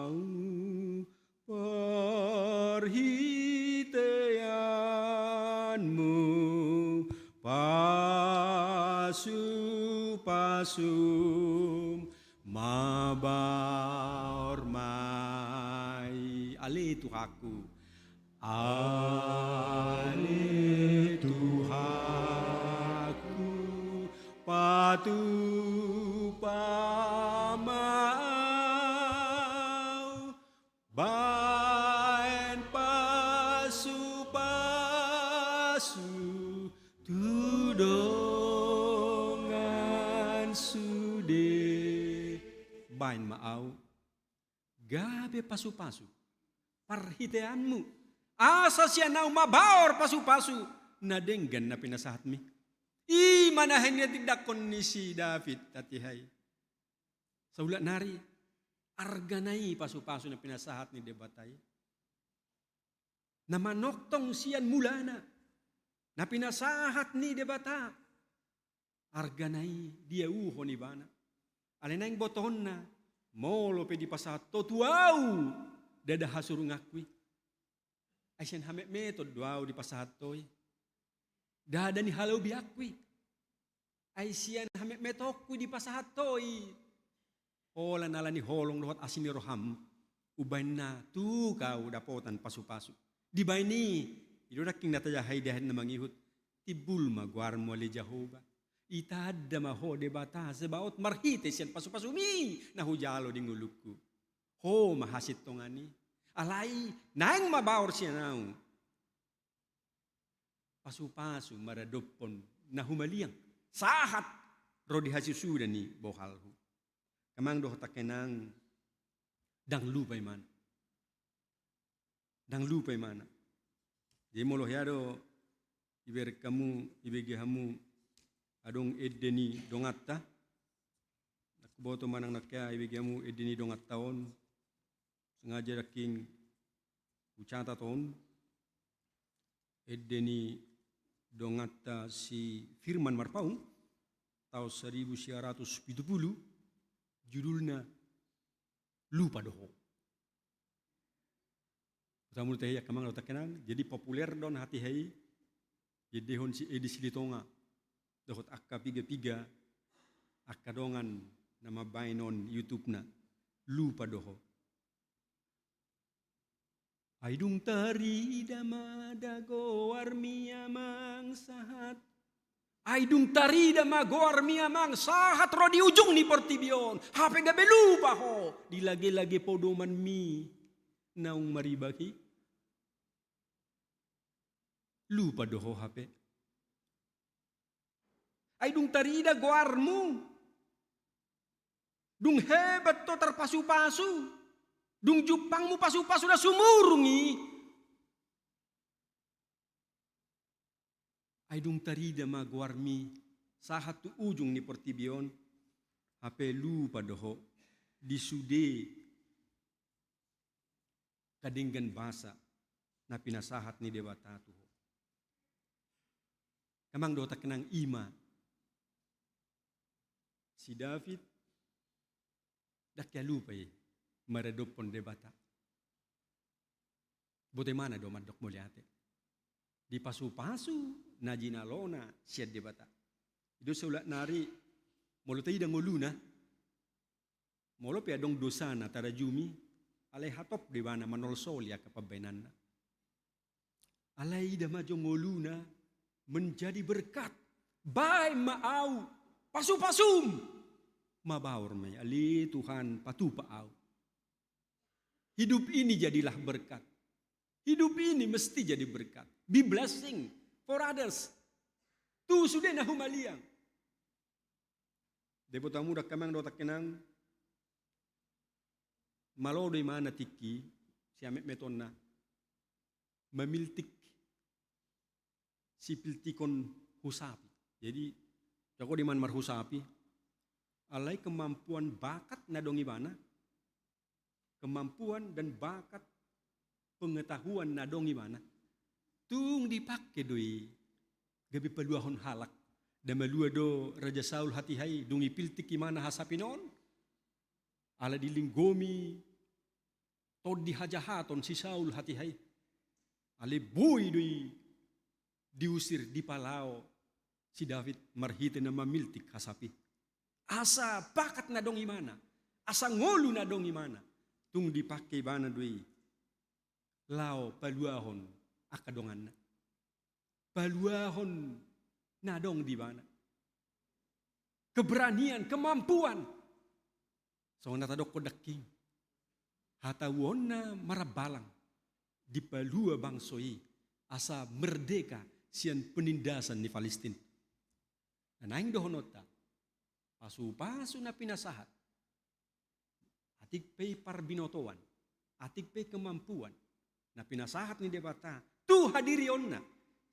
ahu parhiteanmu, pasupasum mabaor ma i. Ale Tuhanku, ale Tuhanku, patupa ma ahu, baen pasupasu tu dongan sude. Baen ma ahu gabe pasupasu parhiteanmu, asa sian ahu mabaor pasupasu na denggan na pinasahatmi. I ma na hinatindanghon ni si David hatiha i. Saulak nari, argana i pasupasu na pinasahat ni Debata i. Na manongtong sian mulana, na pinasahat ni Debata. Argana i diauhon ibana. Alai naeng botoonna, molo pe dipasahat ho tu ahu, ndada hasurunganku i. Ai sian hametmeton do ahu dipasahat ho i. Ndada nihalobianku i. Ai sian hametmetonku i dipasahat ho i. Holan ala ni holong dohot asi ni roham, umbahen na tung ahu dapotan pasupasu. Dibaen i, i do nangkin na tajaha i di ayat na mangihut. Timbul ma goarmu ale Jahowa. Itanda ma ho Debata Zebaot marhite sian pasupasumi na hujalo di ngolungku. Ho ma hasintongan i. Alai naeng mabaor sian ahu pasupasu maradophon na humaliang, sahat ro di hasusuda ni bohalhu. Amang dohot angka inang, ndang lupa ibana. Ndang lupa ibana. Jadi molo hea do ibereng hamu, ibege hamu adong ende ni donganta. Ndang huboto manang na hea ibege hamu ende ni donganta on. Sengaja nangkin hucatat on, ende ni donganta si Firman Marpaung, taon saribu sia ratus pitu pulu, judulna Lupa do ho. Hutamu do hea amang dohot angka inang, jadi populer do on hatiha i, diendehon si Edi Silitonga dohot angka piga-piga angka dongan na mambaen on YouTube-na, Lupa do ho. Ai dung tarida ma da goarmi amang sahat. Ai dung tarida ma goarmi amang sahat ro di ujung ni portibi on. Hape gabe lupa ho di lage-lage podomanmi naung maribak i. Lupa do ho hape. Ai dung tarida goarmu, dung hebat ho tarpasupasu, dung jumpangmu pasupasu na sumurung i. Ai dung tarida ma goarmi sahat tu ujung ni portibi on, hape lupa do ho di sude angka denggan basa na pinasahat ni Debata tu ho. Amang dohot angka inang, ima si David ndang hea lupa i maradophon Debata. Botima do mandok mauliate di pasu-pasu na jinalona sian Debata. I do saulak nari, molo taida ngoluna, molo pe adong dosana tarajumi, alai hatop do ibana manolsoli angka pambahenanna. Alai ida ma jo ngoluna menjadi berkat. Baen ma au, pasu-pasum mabaor ma i. Ale Tuhan, patupa au. Hidup ini jadilah berkat. Hidup ini mesti jadi berkat. Be blessing for others. Tu sude na humaliang. Dapot hamu da amang dohot angka inang, malo do imana tingki siametmetonna mamiltik sipiltikon husapi. Jadi, jago do imana marhusapi, alai kemampuan bakat na adong ibana, kemampuan dan bakat pengetahuan na adong ibana, tung dipake do i gabe paluahon halak. Nda malua do Raja Saul hatiha i, dung ipiltik ibana hasapina on, ala dilinggomi tondi hajahaton si Saul hatiha i. Alai boi do i diusir, dipalao si David marhite na mamiltik hasapi. Asa bakat na adong ibana, asa ngolu na adong ibana, tung dipake ibana do i laho paluahon angka donganna. Paluahon na adong di ibana. Keberanian, kemampuan. Songon na tadokkon dangking, hatauonna marambalang, dipalua bangso i asa merdeka sian penindasan ni Palestina. Na naeng dohononta, pasu-pasu na pinasahat, atik pe i parbinotoan, atik pe i kemampuan na pinasahat ni Debata tu hadirionna,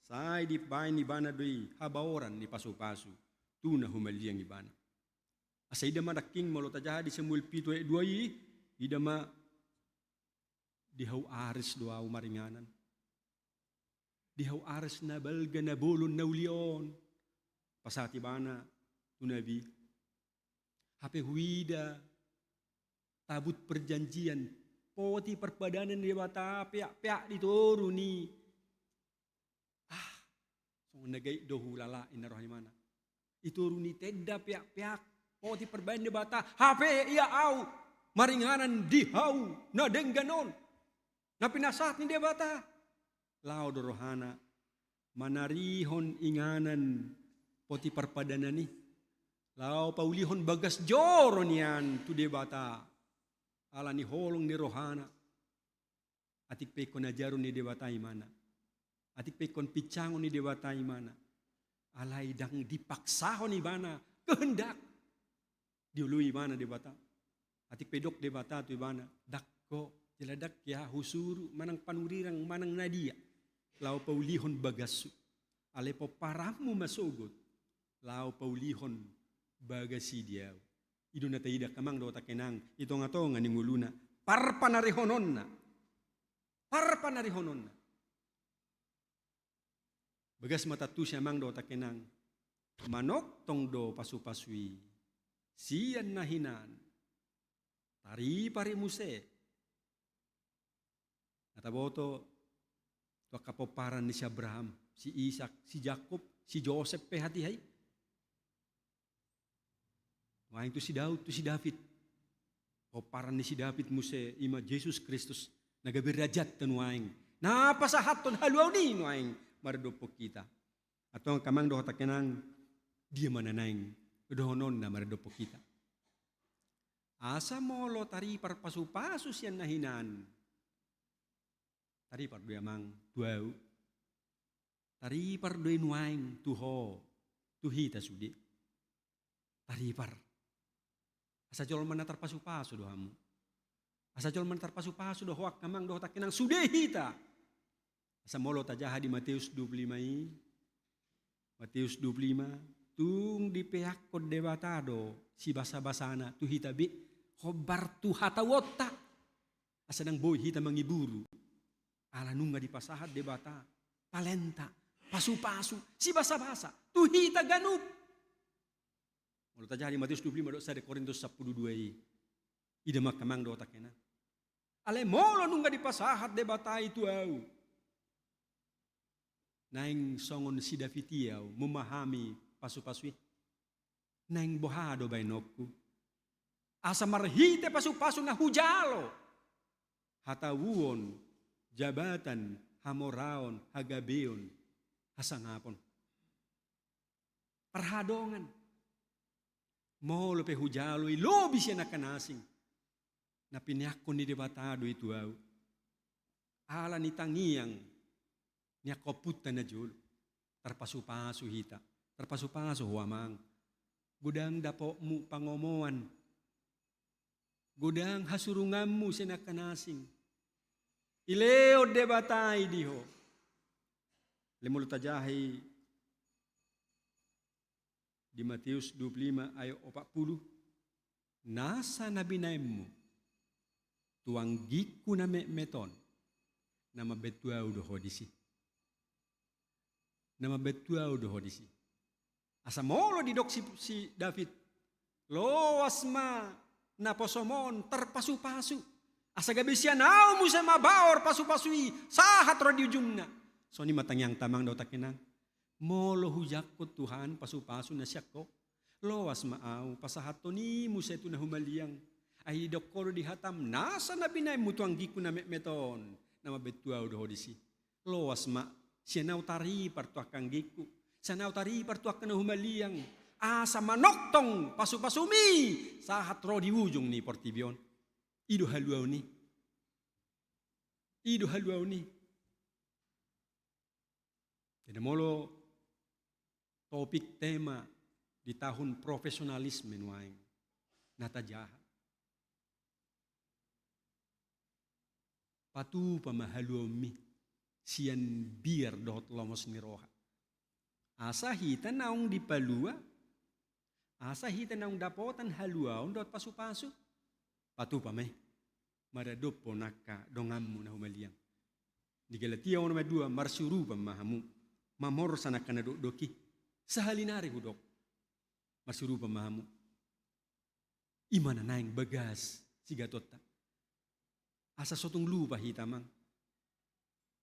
sai dibaen ibana do i habaoran ni pasu-pasu tu na humaliang ibana. Asa ida ma dangking, molo tajaha di Samuel pitu ayat dua i, ida ma, di hau ares do au maringanan. Di hau ares na balga, na bolon, na uli on. Pasahat ibana tu nabi. Hape huida tabut perjanjian, poti parpadanan ni Debata, peak-peak di toru ni. Ah, songon na gabe do hulala, inna roha ni ibana. Di toru ni tenda peak-peak, poti parpadanan ni Debata, hape ia au maringanan di hau na denggan on, na pinasahat ni Debata. Laho do rohana manarihon inganan poti parpadanan i, laho paulihon bagas joro nian tu Debata, ala ni holong ni rohana. Atik pe ingkon ajaron ni Debata ibana, atik pe ingkon pincangon ni Debata ibana, alai ndang dipaksahon ibana kehendak. Dioloi ibana Debata. Atik pe didok Debata tu ibana, ndang ho, jala ndang hea husuru manang panurirang manang na dia laho paulihon bagashu. Alai pomparanmu ma sogot laho paulihon bagas i di au. I do na taida amang dohot angka inang, di tonga-tonga ni ngoluna, parpanarihononna. Parpanarihononna. Bagas ma tantu si amang dohot angka inang, manongtong do pasu-pasu i sian na hinan. Taripar i muse. Na taboto tu angka pomparan ni si Abraham, si Ishak, si Jakob, si Josep pe hatiha i. Nuaeng tu si Daud, tu si David. Pomparan ni si David muse, ima Jesus Kristus, na gabe rajanta nuaeng, na pasahathon haluaon i nuaeng maradophon hita. Antong amang dohot angka inang, dia ma na naeng dohononna maradophon hita? Asa molo taripar pasu-pasu sian na hinan, taripar do i amang tu au. Taripar do i nuaeng tu ho, tu hita sude. Taripar. Asa jolma na tarpasu-pasu do hamu. Asa jolma na tarpasu-pasu do ho angka amang dohot angka inang, sude hita. Asa molo tajaha di Mateus dua puluh lima i, Mateus dua puluh lima, tung dipeakkon Debata do sibasa-basana tu hita be, hombar tu hatauonta. Asa ndang boi hita mangiburu. Ala nunga dipasahat Debata talenta, Pasu-pasu, sibasa-basa tu hita ganup. Molo tajaha di Matius dua puluh lima dohot sada Korintus sampulu dua i, i damang amang dohot inang. Alai molo nunga dipasahat Debata i tu ahu, naeng songon si David i ahu memahami pasu-pasu i. Naeng boha do baenonku? Asa marhite pasu-pasu na hujalo, hatauon, jabatan, hamoraon, hagabeon, hasangapon, parhadongan. Molo pe hujalo i lobi sian angka na asing, na pineakkon ni Debata do i tu ahu. Ala ni tangiang ni angka ompunta na jolo. Tarpasu-pasu hita. Tarpasu-pasu ho amang. Godang dapotmu pangomoan. Godang hasurunganmu sian angka na asing. Dilehon Debata i di ho. Alai molo tajaha i di Matius dua puluh lima ayat opat puluh, nasa na binaenmu tu anggingku na metmet on, na mambaen tu ahu do ho disi. Na mambaen tu ahu do ho disi. Asa molo didok si, si David, loas ma naposom on tarpasu-pasu, asa gabe sian ahu muse mabaor pasu-pasu i sahat ro di ujungna. Songon i ma tangiangta amang dohot inang. Molo hujangkon Tuhan pasu-pasu na sian ho, loas ma ahu pasahathon i muse tu na humaliang. Ai didok ho do di hatam, nasa na binaenmu tu anggingku na metmet on, na mambaen tu ahu do ho disi. Loas ma sian ahu taripar tu angka anggingku, sian ahu taripar tu angka na humaliang, asa manongtong pasu-pasumi sahat ro di ujung ni portibi on. I do haluaon i. I do haluaon i. Jadi molo topik tema di tahun profesionalisme nuaeng na tajaha, patupa ma haluaonmi sian biar dohot lomos ni roha. Asa hita naung dipalua, asa hita naung dapotan haluaon dohot pasu-pasu. Patupa ma i maradophon angka donganmu na humaliang. Di Galatia onom ayat dua, marsurupan ma hamu mamorsan angka na dokdok i. Sahali nari hudok, marsurupan ma hamu. I ma na naeng bagas sigatonta. Asa so tung lupa hita amang.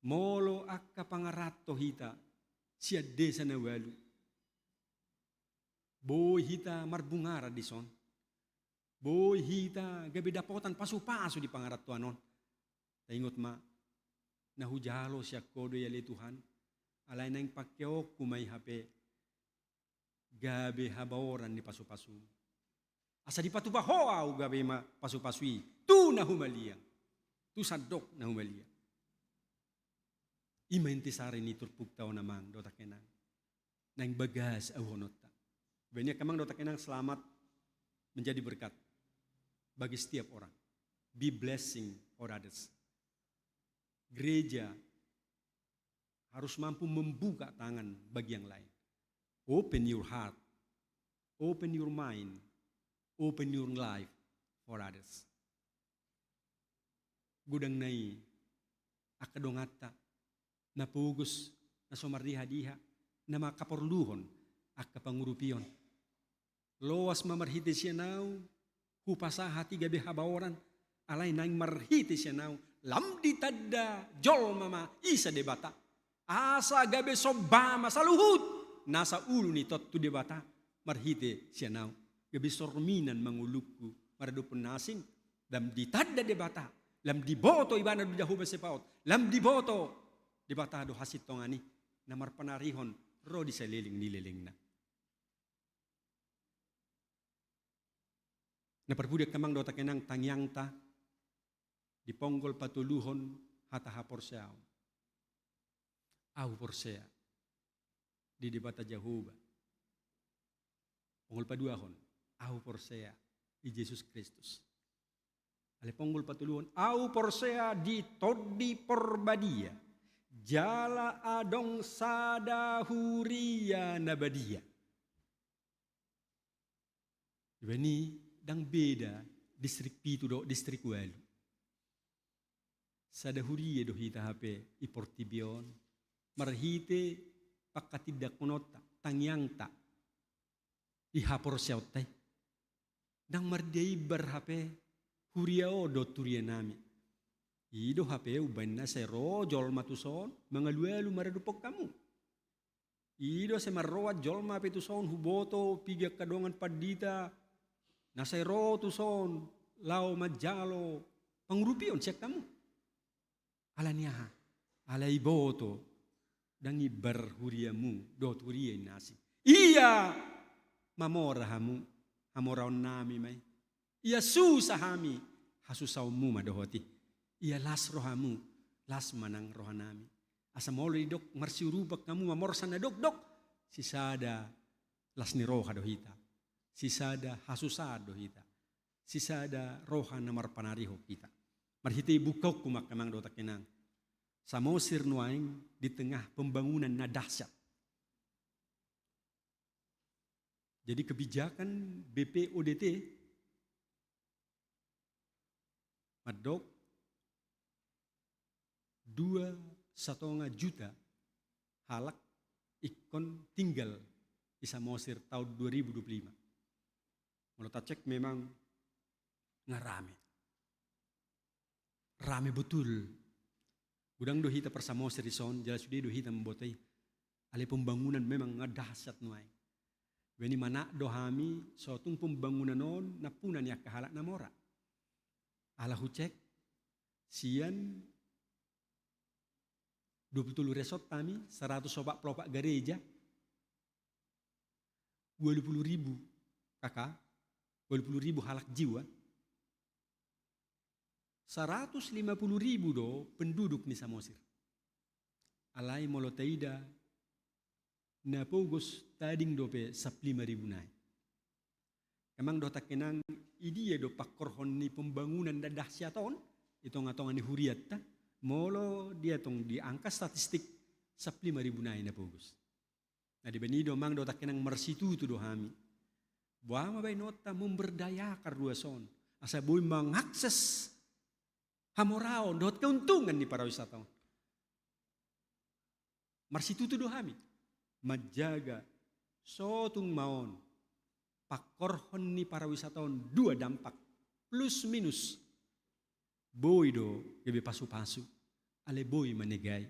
Molo angka pangaranto hita sian desa na ualu, boi hita marbungaran dison. Boi hita gabe dapotan pasu-pasu di pangarantoan on. Taingot ma, na hujalo sian ho do i ale Tuhan, alai naeng pangkeonku ma i hape gabe habaoran ni pasu-pasu. Asa dipatupa ho ahu gabe ma pasu-pasu i tu na humaliang, tu sandok na humaliang. I ma inti sari ni turpukta on amang dohot inang. Naeng bagas auhononta. Baen i angka amang dohot inang, selamat menjadi berkat bagi setiap orang. Be blessing for others. Gereja harus mampu membuka tangan bagi yang lain. Open your heart, open your mind, open your life for others. Godang na i angka donganta na pogos, na so mardiha-diha, na mangkaporluhon angka pangurupion. Loas ma marhite sian ahu hupasahat i gabe habaoran, alai naeng marhite sian ahu lam ditanda jolma ma isa Debata. Asa gabe somba ma saluhut nasa ulu ni tontu Debata marhite sian ahu. Gabe sorminan ma ngolungku maradophon na asing, lam ditanda Debata, lam diboto Ibana do Jahowa Sebaot, lam diboto Debata do hasintongan i na marpanarihon ro di saleleng ni lelengna. Na parpudi angka amang dohot inang, tangiangta di ponggol patoluhon hata haporseaon. Ahu porsea di Debata Jahowa. Ponggol paduahon, ahu porsea di Jesus Kristus. Alai ponggol patoluhon, ahu porsea di Tondi Porbadia, jala adong sada huria na badia. Dibaen i ndang beda distrik pitu dohot distrik ualu. Sada huria do hita hape di portibi on, marhite pangkatindangkononta, tangiangta, di haporseaonta i. Ndang mardia imbar hape huria on dohot hurianami. I do hape umbahen na sai ro jolma tuson mangalualu maradophon hamu. I do sai marroan jolma hape tuson, huboto piga angka dongan pandita na sai ro tuson laho manjalo pangurupion sian hamu. Ala ni aha? Ala iboto ndang imbar huriamu dohot huria na asing. Ia mamora hamu, hamoraonnami ma i. Ia susa hami, hasusaonmu ma dohot i. Ia las rohamu, las ma nang rohanami. Asa molo didok marsiurupan hamu mamorsan na dokdok, sisada las ni roha do hita, sisada hasusaan do hita, sisada roha na marpanarihon hita. Marhite bukaonku ma angka amang dohot angka inang, Samosir nuaeng di tengah pembangunan na dahsyat. Jadi kebijakan B P O D T mandok dua satonga juta halak ingkon tinggal di Samosir tahun dua ribu dua puluh lima. Molo tacek memang nga rame. Rame betul. Godang do hita parsamosir dison, jala sude do hita mamboto i. Alai pembangunan memang nga dahsyat nuaeng. Baen i manat do hami, so tung pembangunan on nampuna ni angka halak na mora. Ala hucek, sian dua puluh tolu resort hami, saratus opat pulu opat gareja, ualu pulu ribu K K, ualu pulu ribu halak jiwa, saratus lima pulu ribu do penduduk ni Samosir. Alai molo taida na pogos, tading dope sampulu lima ribu nai. Amang dohot angka inang, i dia do pangkorhon ni pembangunan na dahsyat on di tongatonga ni hurianta? Molo dia tong di angka statistik, sampulu lima ribu nai na pogos. Na dibaen i do amang dohot angka inang, marsitutu do hami. Boha ma baenonta memberdayakan ruas on asa boi mangakses hamoraon dohot keuntungan ni pariwisata on? Marsitutu do hami manjaga so tung ma on pangkorhon ni pariwisata on dua dampak plus minus. Boi do gabe pasupasu, alai boi manegai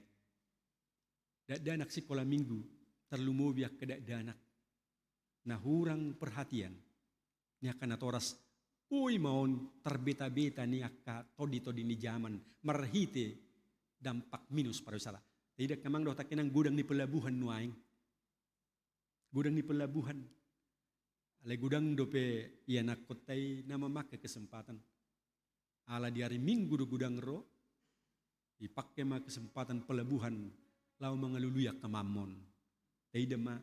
dakdanak sikola minggu, tarlumobi angka dakdanak na hurang perhatian ni angka natoras. Boi ma on tarbetabeta ni angka tonditondit ni jaman marhite dampak minus pariwisata. Taida amang dohot angka inang, godang ni pelabuhan nuaeng. Godang ni pelabuhan. Alai godang dope ianakkonta i na mamangke kesempatan. Ala di ari Minggu do godang ro, dipangke ma kesempatan pelabuhan laho mangalului angka mamon. Taida ma,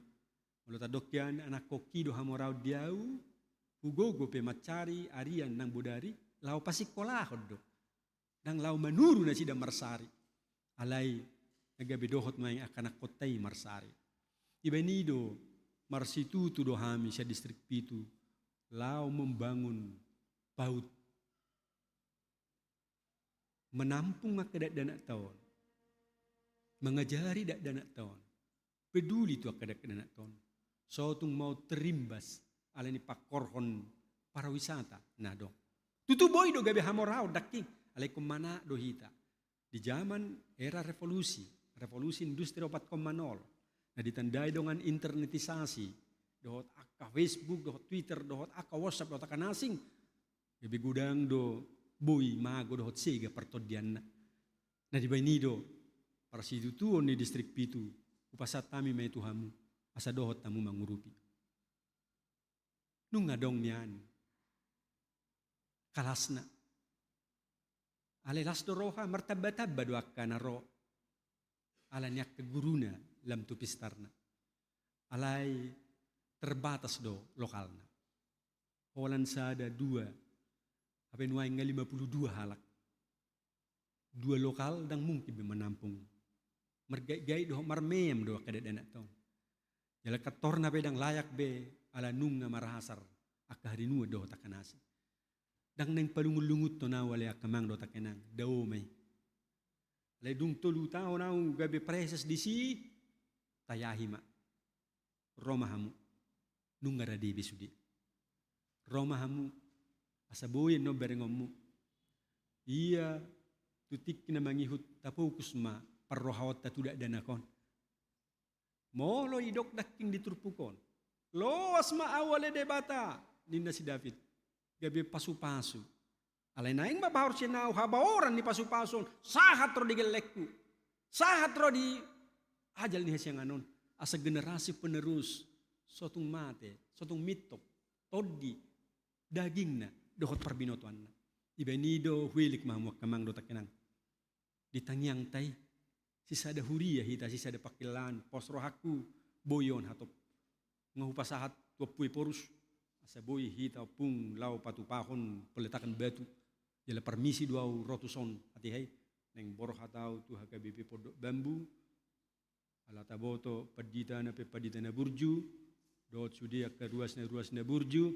molo tadok hian anakkon i do hamoraon di ahu, hugogo pe mansari arian nang bodari laho pasingkolahon do. Ndang laho manuru nasida marsari. Alai na gabe dohot nuaeng angka anakkon i marsari. Dibaen i do, marsitutu do hami sian Distrik Pitu laho membangun PAUD, menampung angka dakdanakta on, mangajari dakdanakta on, peduli tu angka dakdanakta on. So tung ma on terimbas ala ni pangkorhon pariwisata na adong. Tutu boi do gabe hamoraon nangkin, alai ingkon manat do hita di jaman era revolusi, revolusi industri opat koma nol. Na ditandai dongan internetisasi, dohot angka Facebook, dohot Twitter, dohot angka WhatsApp, dohot angka na asing. Gabe godang do boi mago dohot sega partondianna. Na dibaen i do, parsitutuon ni Distrik Pitu, hupasahat hami ma i tu hamu, asa dohot hamu mangurupi. Nunga adong nian kalasna. Alai las do roha, martambatamba do angka na ro ala ni angka guruna lam tu pistarna. Alai terbatas do lokalna. Holan sada dua, hape nuaeng nga lima pulu dua halak. Dua lokal ndang mungkin be manampung. Margaitgait dohot marmeam do angka dakdanakta on. Jala kantorna pe ndang layak be, ala nunga marhasar angka harinuan dohot angka na asing. Ndang naeng palungunlungunhon ahu ale angka amang dohot angka inang, dao ma i. Alai dung tolu taon ahu gabe praeses disi, Tayahi ma. Ro ma hamu. Nunga rade be sude. Ro ma hamu. Asa boi annon berengonmu. Ia tu tingki na mangihut tafokus ma parrohaonta tu dakdanak on. Molo didok dangking di turpuk on, loas ma au ale Debata, ninna si David, gabe pasupasu. Alai naeng ma bahor sian au habaoran ni pasupasu on, sahat ro di gellengku, sahat ro di ajal ni hasiangan on, asa generasi penerus, so tung mate, so tung mintop, tondi, dagingna, dohot parbinotoanna. Dibaen i do huelek ma hamu angka amang dohot angka inang. Di tangiangta i, sisada huria hita, sisada pangkilalaan, pos rohangku, boi on hatop. Nga hupasahat tu Ompu Ephorus, asa boi hita ompung laho patupahon peletakan batu. Jala parmisi do au ro tuson, hatiha i, naeng borhat au tu H K B P Pondok Bambu, ala taboto pandita na pe pandita na burju, dohot sude angka ruas na ruas na burju,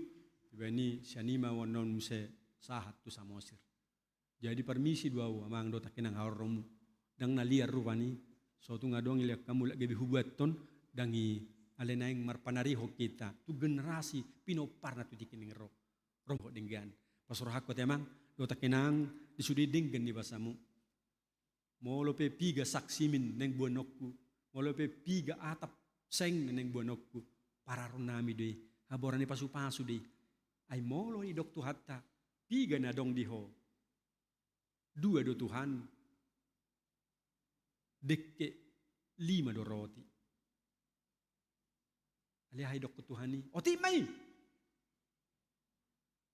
dibaen i sian i ma au annon muse sahat tu Samosir. Jadi parmisi do au amang dohot angka inang haroronmu. Ndang na liar rupani, so tung adong i lean hamu laho gabe hubuathon, ndang i, alai naeng marpanarihon hita tu generasi pinomparna tu tingki naeng ro. Ro ma dohot denggan. Pos rohangku ate amang dohot angka inang, di sude denggan ni basamu. Molo pe piga sak simin naeng boanonku, molo pe piga atap seng naeng boanonku, pararonnami do i, habaoran ni pasupasu do i. Ai molo didok Tuhanta, piga na adong di ho? Dua do Tuhan, dengke, lima do roti. Alai aha didokkon Tuhan i? Otik ma i.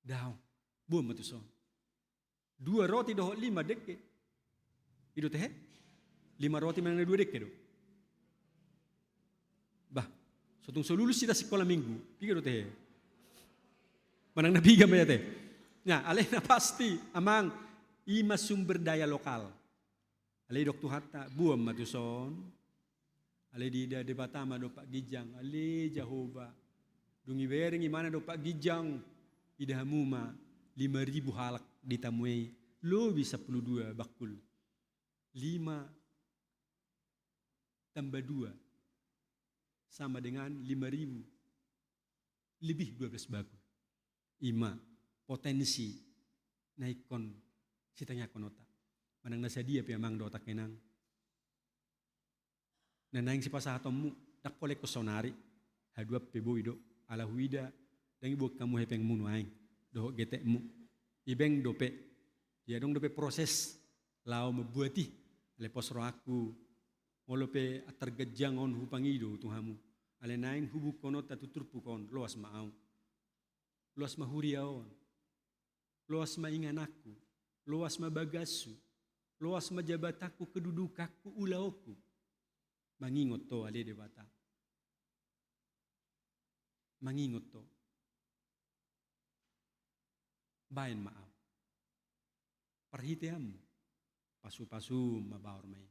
Daong. Boan ma tuson. Dua roti dohot lima dengke. I do tehe? Lima roti manang na dua dengke do? Bah, so tung so lulus hita sikola minggu, piga do tehe? Manang na piga ma i ate? Nah, alai na pasti, amang, i ma sumber daya lokal. Alai didok Tuhanta, boan ma tuson. Alai diida Debata ma dompak ginjang, ale Jahowa. Dung dibereng ibana dompak ginjang, ida hamu ma lima ribu halak ditamue i, lobi sampulu dua bangkul. Lima tambah dua sama dengan lima ribu lebih dua belas bangkul. I ma potensi na ingkon sitangiangkononta. Manang na sadia pe amang dohot angka inang na naeng sipasahatonmu, ndang pola ingkon saonari, haduan pe boi do, ala huida, ndang dibuat hamu hepengmu nuaeng, dohot getekmu. Dibaen dope, ia adong dope proses laho mambuat i, alai pos rohangku, molo pe antar ganjang on hupangido tu hamu, alai naeng hubuhononta tu turpuk on, loas ma au. Loas ma huria on. Loas ma ingananku. Loas ma bagashu. Loas ma jabatanku, kedudukanku, ulaonku. Mangingot ho ale Debata. Mangingot ho. Baen ma au. Parhiteanmu, pasupasum ma bahor ma i.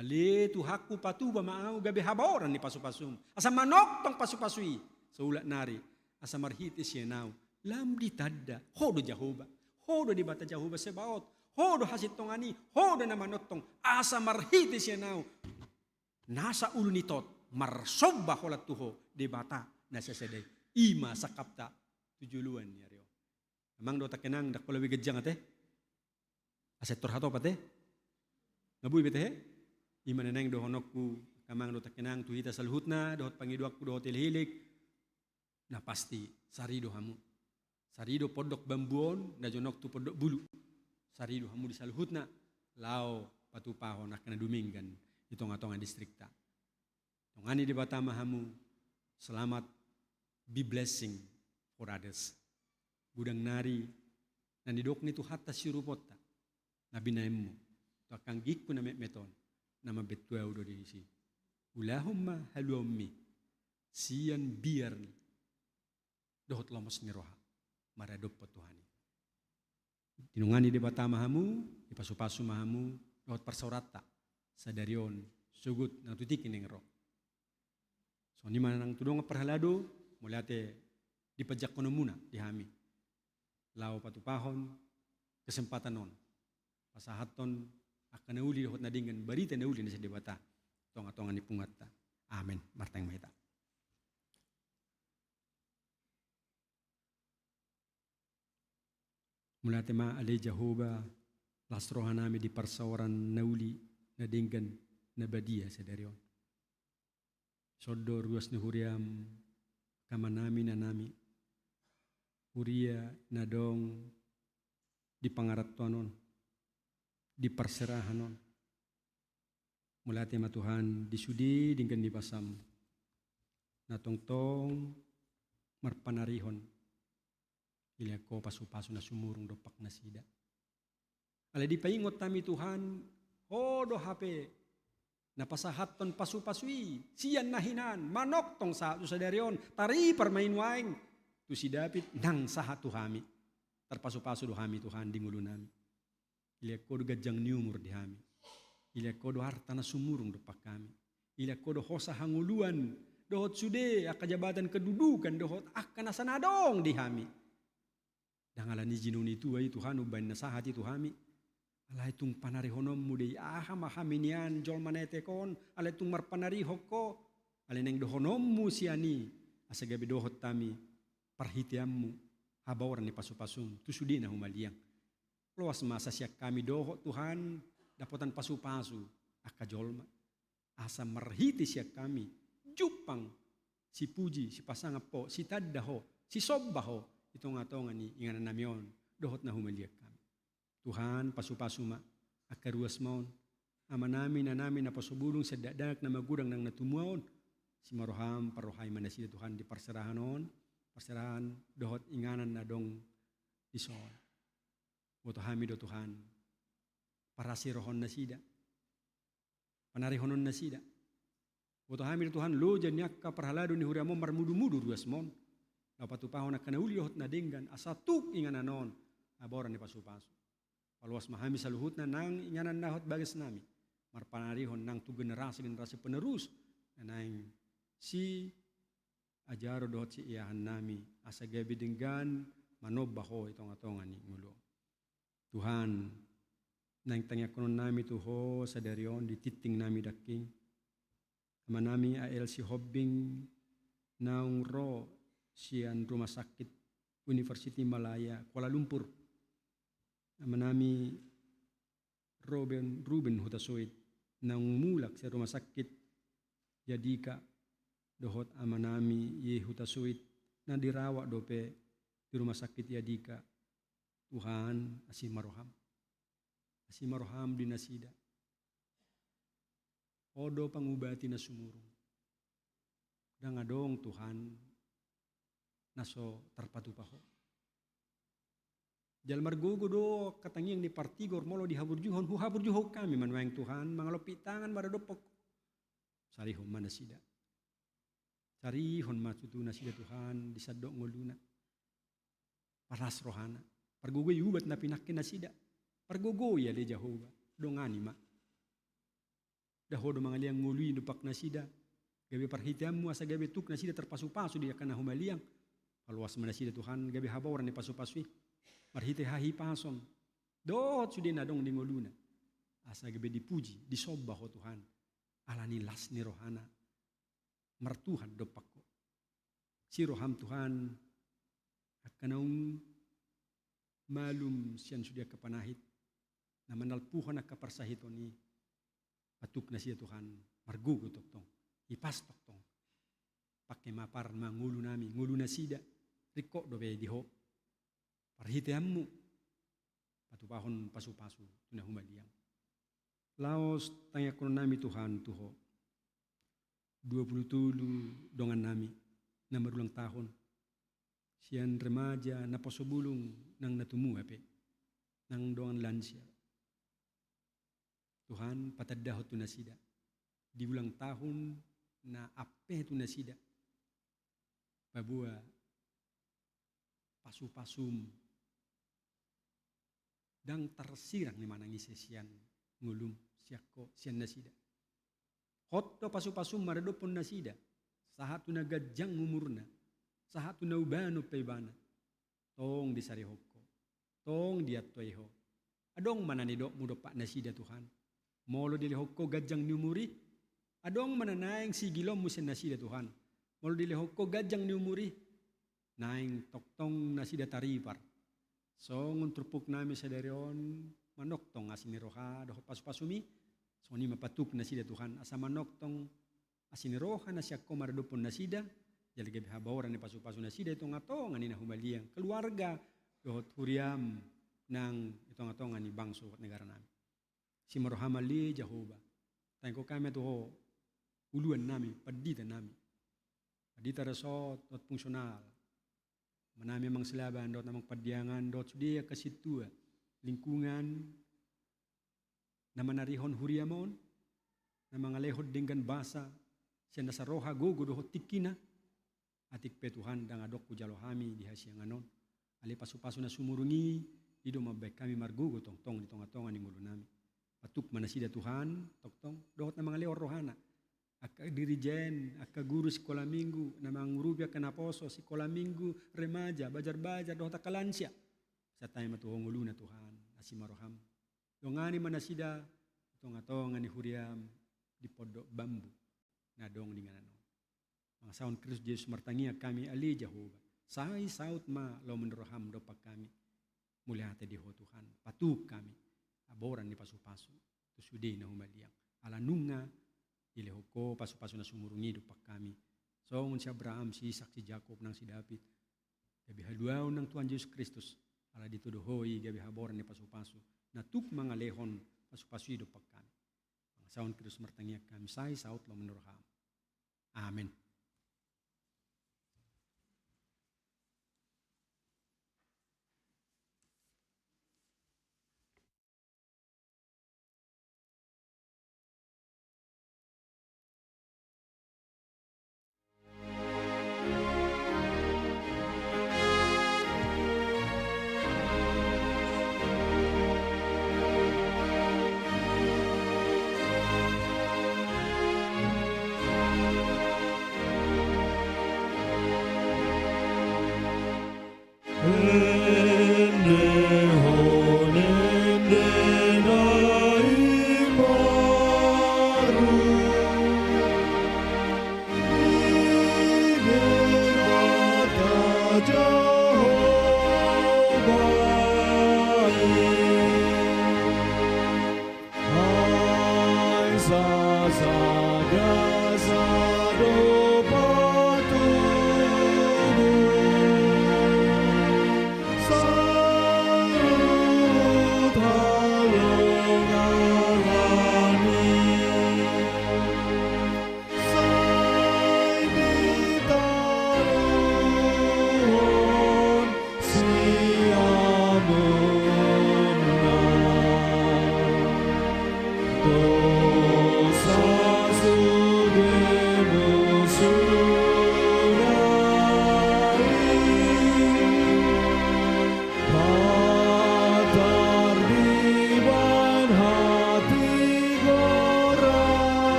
Ale Tuhanku, patupa ma au gabe habaoran ni pasupasum, asa manongtong pasupasu i saulak nari, asa marhite sian au lam ditanda, ho do Jahowa, ho do Debata Jahowa Sebaot, ho do hasintongan i, ho do na manongtong, asa marhite sian au nasa ulu ni tot marsomba holan tu ho Debata na sasada i. I ma sangkapta tu joloan ni ari on. Amang dohot angka inang, ndang pola be ganjang ate? Asa tor hatop ate? Nga boi be tehe? I ma na naeng dohononku, angka amang dohot angka inang, tu hita saluhutna, dohot pangidoanku, dohot elek-elek. Na pasti, sari do hamu. Sari do Pondok Bambu on, na jonok tu Pondok Bulu. Sari do hamu di saluhutna, laho patupahon angka na dumenggan di tonga-tonga distrikta. Dongani Debata ma hamu, selamat, be blessing for others. Godang nari, na nidok ni Tuhanta siuruponta, na binaenmu, tu angka anggingku na metmet on, na mambaen tu au do disi. Ulahon ma haluaonmi, sian biar ni dohot lomos ni roha maradophon Tuhan i. Dinongani Debata ma hamu, dipasupasu ma hamu, dohot parsaoranta sadari on, sogot nang tu tingki naeng ro. Songon i ma nang tu dongan parhalado, mauliate di panjangkononmuna di hami. Laho patupahon kesempatan on, pasahathon angka na uli dohot na denggan, barita na uli na sian Debata, tonga-tonga ni punguanta. Amen. Martangiang ma hita. Mauliate ma ale Jahowa, las rohanami di parsaoran na uli, na denggan, na badia sadari on. Songon do ruas ni huriam, angka amanami, inanami, huria na adong di pangarantoan on, di parserahan on. Mauliate ma Tuhan, di sude denggan ni basam, na tongtong marpanarihon, dilehon Ho pasupasu na sumurung dompak nasida. Alai dipaingot hami Tuhan, Ho do hape na pasahathon pasupasu i, sian na hinan, manongtong sahat tu sadari on, taripar ma i nuaeng, tu si David, nang sahat tu hami. Tarpasupasu do hami Tuhan di ngolunami. Dilehon Ho do ganjang ni umur di hami. Dilehon Ho do arta na sumurung dompak hami. Dilehon Ho do hosa hangoluan, dohot sude angka jabatan kedudukan, dohot angka nasa na adong di hami. Ndang ala ni jinou ni tua i Tuhan umbahen na sahat i tu hami. Alai tung panarihononmu do i, aha ma hami nian jolma na etek on, alai tung marpanarihon Ho, alai naeng dohononmu sian i, asa gabe dohot hami parhiteanmu, habaoran ni pasupasum, tu sude na humaliang. Loas ma asa sian hami dohot Tuhan, dapotan pasupasu, angka jolma. Asa marhite sian hami, jumpang, sipuji, sipasangap Ho, sitanda Ho, sisomba Ho, di tongatonga ni inganannami on, dohot na humaliang hami. Tuhan, pasupasu ma, angka ruas ma on, amanami, inanami, naposo bulung, sian dakdanak, na magodang, nang na tumua on, asi ma roham, parrohai ma nasida Tuhan di parserahan on, parserahan dohot inganan na adong dison. Boto hami do Tuhan, parasi roha on nasida, panarihonon nasida. Boto hami do Tuhan, loja ni angka parhalado ni huriam on marmudumudu ruas ma on. Laho patupahon angka na uli dohot na denggan, asa tuk inganan on, habaoran ni pasupasu. Paloas ma hami saluhutna nang inganan dohot bagasnami. Marpanarihon nang tu generasi-generasi penerus, na naeng siajaron dohot siiahannami, asa gabe denggan manomba Ho di tongatonga ni ngolu on. Tuhan, naeng tangiangkononnami tu Ho sadari on di tingtingnami nangkin. Amanami A L Sihombing naung ro sian Rumah Sakit University Malaya Kuala Lumpur. Amanami Ruben, Ruben Hutasoit naung mulak sian Rumah Sakit Yadika, dohot amanami Y Hutasoit na dirawat dope di Rumah Sakit Yadika. Tuhan, asi ma roham. Asi ma roham di nasida. Ho do pangubati na sumurung. Ndang adong Tuhan na so tarpatupa Ho. Jala margogo do angka tangiang ni partigor molo dihaburjuhon, huhaburjuhon hami ma nuaeng Tuhan, mangalompit tangan maradophon Ho. Sarihon ma nasida. Sarihon ma tutu nasida Tuhan, di sandok ngoluna. Palas rohana. Pargogoi ubat na pinangke nasida. Pargogoi ale Jahowa. Dongani ma. Nda Ho do mangalean ngolu i dompak nasida. Gabe parhiteanmu asa gabe tuk nasida tarpasupasu di angka na humaliang. Paloas ma nasida Tuhan, gabe habaoran ni pasupasu i. Marhite hahipason. Dohot sude na adong di ngoluna. Asa gabe dipuji, disomba Ho Tuhan. Ala ni las ni rohana. Martuhan dompak Ho. Asi roham Tuhan, angka naung malum sian sude angka panahit, na manalpuhon angka parsahiton i, patuk nasida Tuhan, margogo tongtong, hipas tongtong. Pangke ma par ma ngolunami, ngolu nasida, ringkot dope di Ho. Parhiteanmu, patupahon pasupasu tu na humaliang. Laos tangiangkononnami Tuhan tu Ho. Dua pulu tolu dongannami, na marulang tahun. Sian remaja, naposo bulung, nang na tumua pe. Nang dongan lansia. Tuhan, patandahon tu nasida. Di ulang tahun na ampe tu nasida. Paboa pasupasum. Ndang tarsirang i manang ise sian ngolum, sian Ho, sian nasida. Hot do pasupasum maradophon nasida. Sahat tu na ganjang umurna. Sahat tu na ubanon pe ibana. Tong disarihon Ho. Tong diantusi Ho. Adong ma na nidokmu dompak nasida Tuhan. Molo dilehon Ho ganjang ni umur i. Adong ma na naeng sigilonmu sian nasida Tuhan. Molo dilehon Ho ganjang ni umur i, naeng tongtong nasida taripar. Songon turpuk nami sadari on, manongtong asi ni roha dohot pasu-pasumi, songon i ma patuk nasida Tuhan, asa manongtong asi ni roha na sian Ho maradophon nasida, jala gabe habaoran ni pasu-pasu nasida i tonga-tonga ni na humaliang, keluarga dohot huriam nang i tonga-tonga ni bangso dohot negara nami. Asi ma roham ale Jahowa. Taengkon hami ma tu Ho, uluan nami, pandita nami. Pandita resort dohot fungsional. Amang nami, amang silaban dohot amang pandiangan dohot sude angka sintua, lingkungan, na manarihon huriam on, na mangalehon denggan basa sian nasa roha, gogo dohot tingkina. Atik pe Tuhan ndang adong hujalo hami di hasiangan on. Alai pasu-pasu na sumurung i, i do mambahen hami margogo tongtong di tonga-tonga ni ngolu nami. Patuk ma nasida Tuhan, tongtong, dohot na mangalehon rohana. Angka dirijen, angka guru sikola minggu, na mangurupi angka naposo, sikola minggu, remaja, bajar-bajar, dohot angka lansia. Santabi ma tu Ho ngoluna Tuhan, asi ma roham. Dongani ma nasida, di tonga-tonga ni huriam, di Pondok Bambu, na adong di inganan on. Mangasahon Kristus Jesus martangiang hami ale Jahowa. Sai saut ma lomo ni roham dompak hami. Mauliate di Ho Tuhan, patuk hami. Habaoran ni pasu-pasu. Tu sude na humaliang. Ala nunga dilehon Ho pasu-pasu na sumurung i dompak hami. Songon si Abraham, si Isak, si Jakob, nang si David. Gabe haluaon nang Tuhan Jesus Kristus. Ala ditudu Ho i gabe habaoran ni pasu-pasu. Na tuk mangalehon pasu-pasu i dompak hami. Mangasahon Kristus martangiang hami, sai saut lomo ni roham. Amen.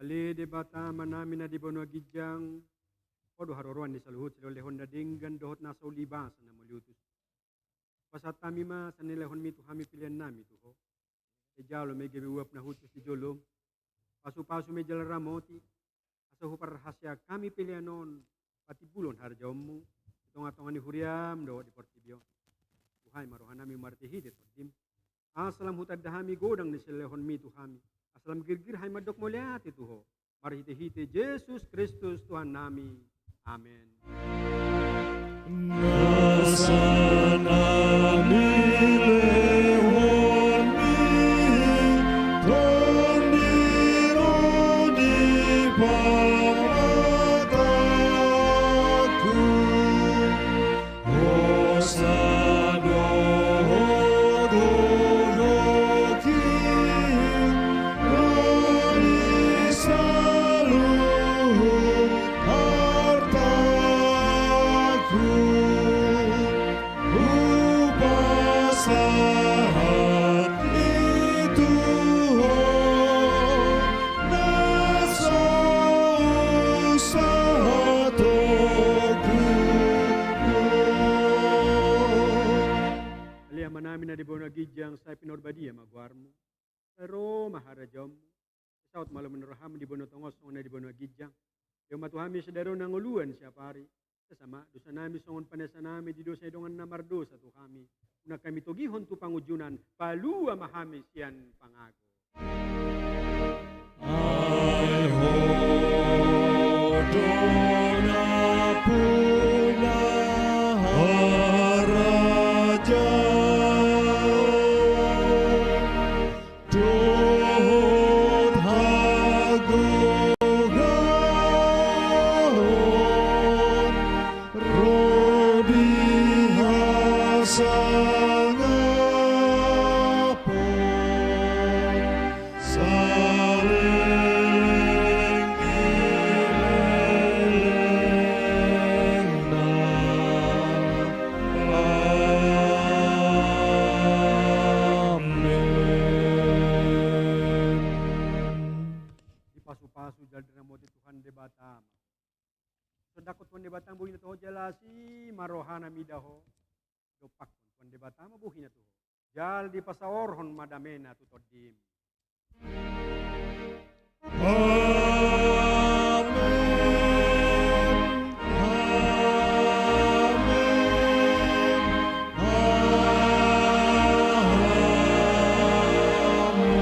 Ale Debata Amanami na di banua ginjang, Ho do haroroan ni saluhut silehonlehon na denggan dohot na so ulibasa na mauliutus. Pasahat hami ma sian na nilehonmi tu hami pelean nami tu Ho. Sai jalo ma i gabe uap na hushus di jolom. Pasupasu ma i jala ramoti, asa huparhaseang hami pelean on patimbulhon harajaonmu di tongatonga ni huriam dohot di portibi on. Buhai ma rohanami marhitehite Tondim, asa lam hutanda hami godang ni silehonmi tu hami, asa lam girgir hami mandok mauliate tu Ho. Marhitehite Jesus Kristus Tuhannami. Amen. Nasa na nilehonmi, Tondi ro di pamatangku. Hosa do Ho dohot ro di saluhut artangku. Hupasahat i tu Ho, na so husahatongku. Ale Amanami na di banua ginjang, sai pinarbadia ma goarmu. Sai ro ma harajaonmu. Sai saut ma lomo ni roham di banua tonga on songon na di banua ginjang. Lehon ma tu hami sadari on hangoluan siapari. Sesa ma dosanami songon panesanami di dosa ni dongan na mardosa tu hami. Unang hami togihon tu pangunjunan, palua ma hami sian pangago. Ai Ho do nampuna harajaon dohot hagogoon ro di hasangapon saleleng ni lelengna. Amen. Dipasupasu jala diramoti Tuhan Debata ma. Sondanghon Tuhan Debata ma bohina tu ho jala asi ma rohana mida ho. Dompakhon Tuhan Debata ma bohina tu ho. Jala dipasaorhon ma damena tu tondim. Amen. Amen. Amen.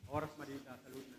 Horas ma di hita saluhutna.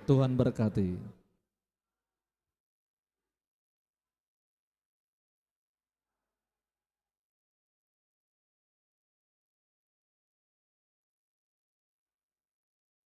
Tuhan berkati.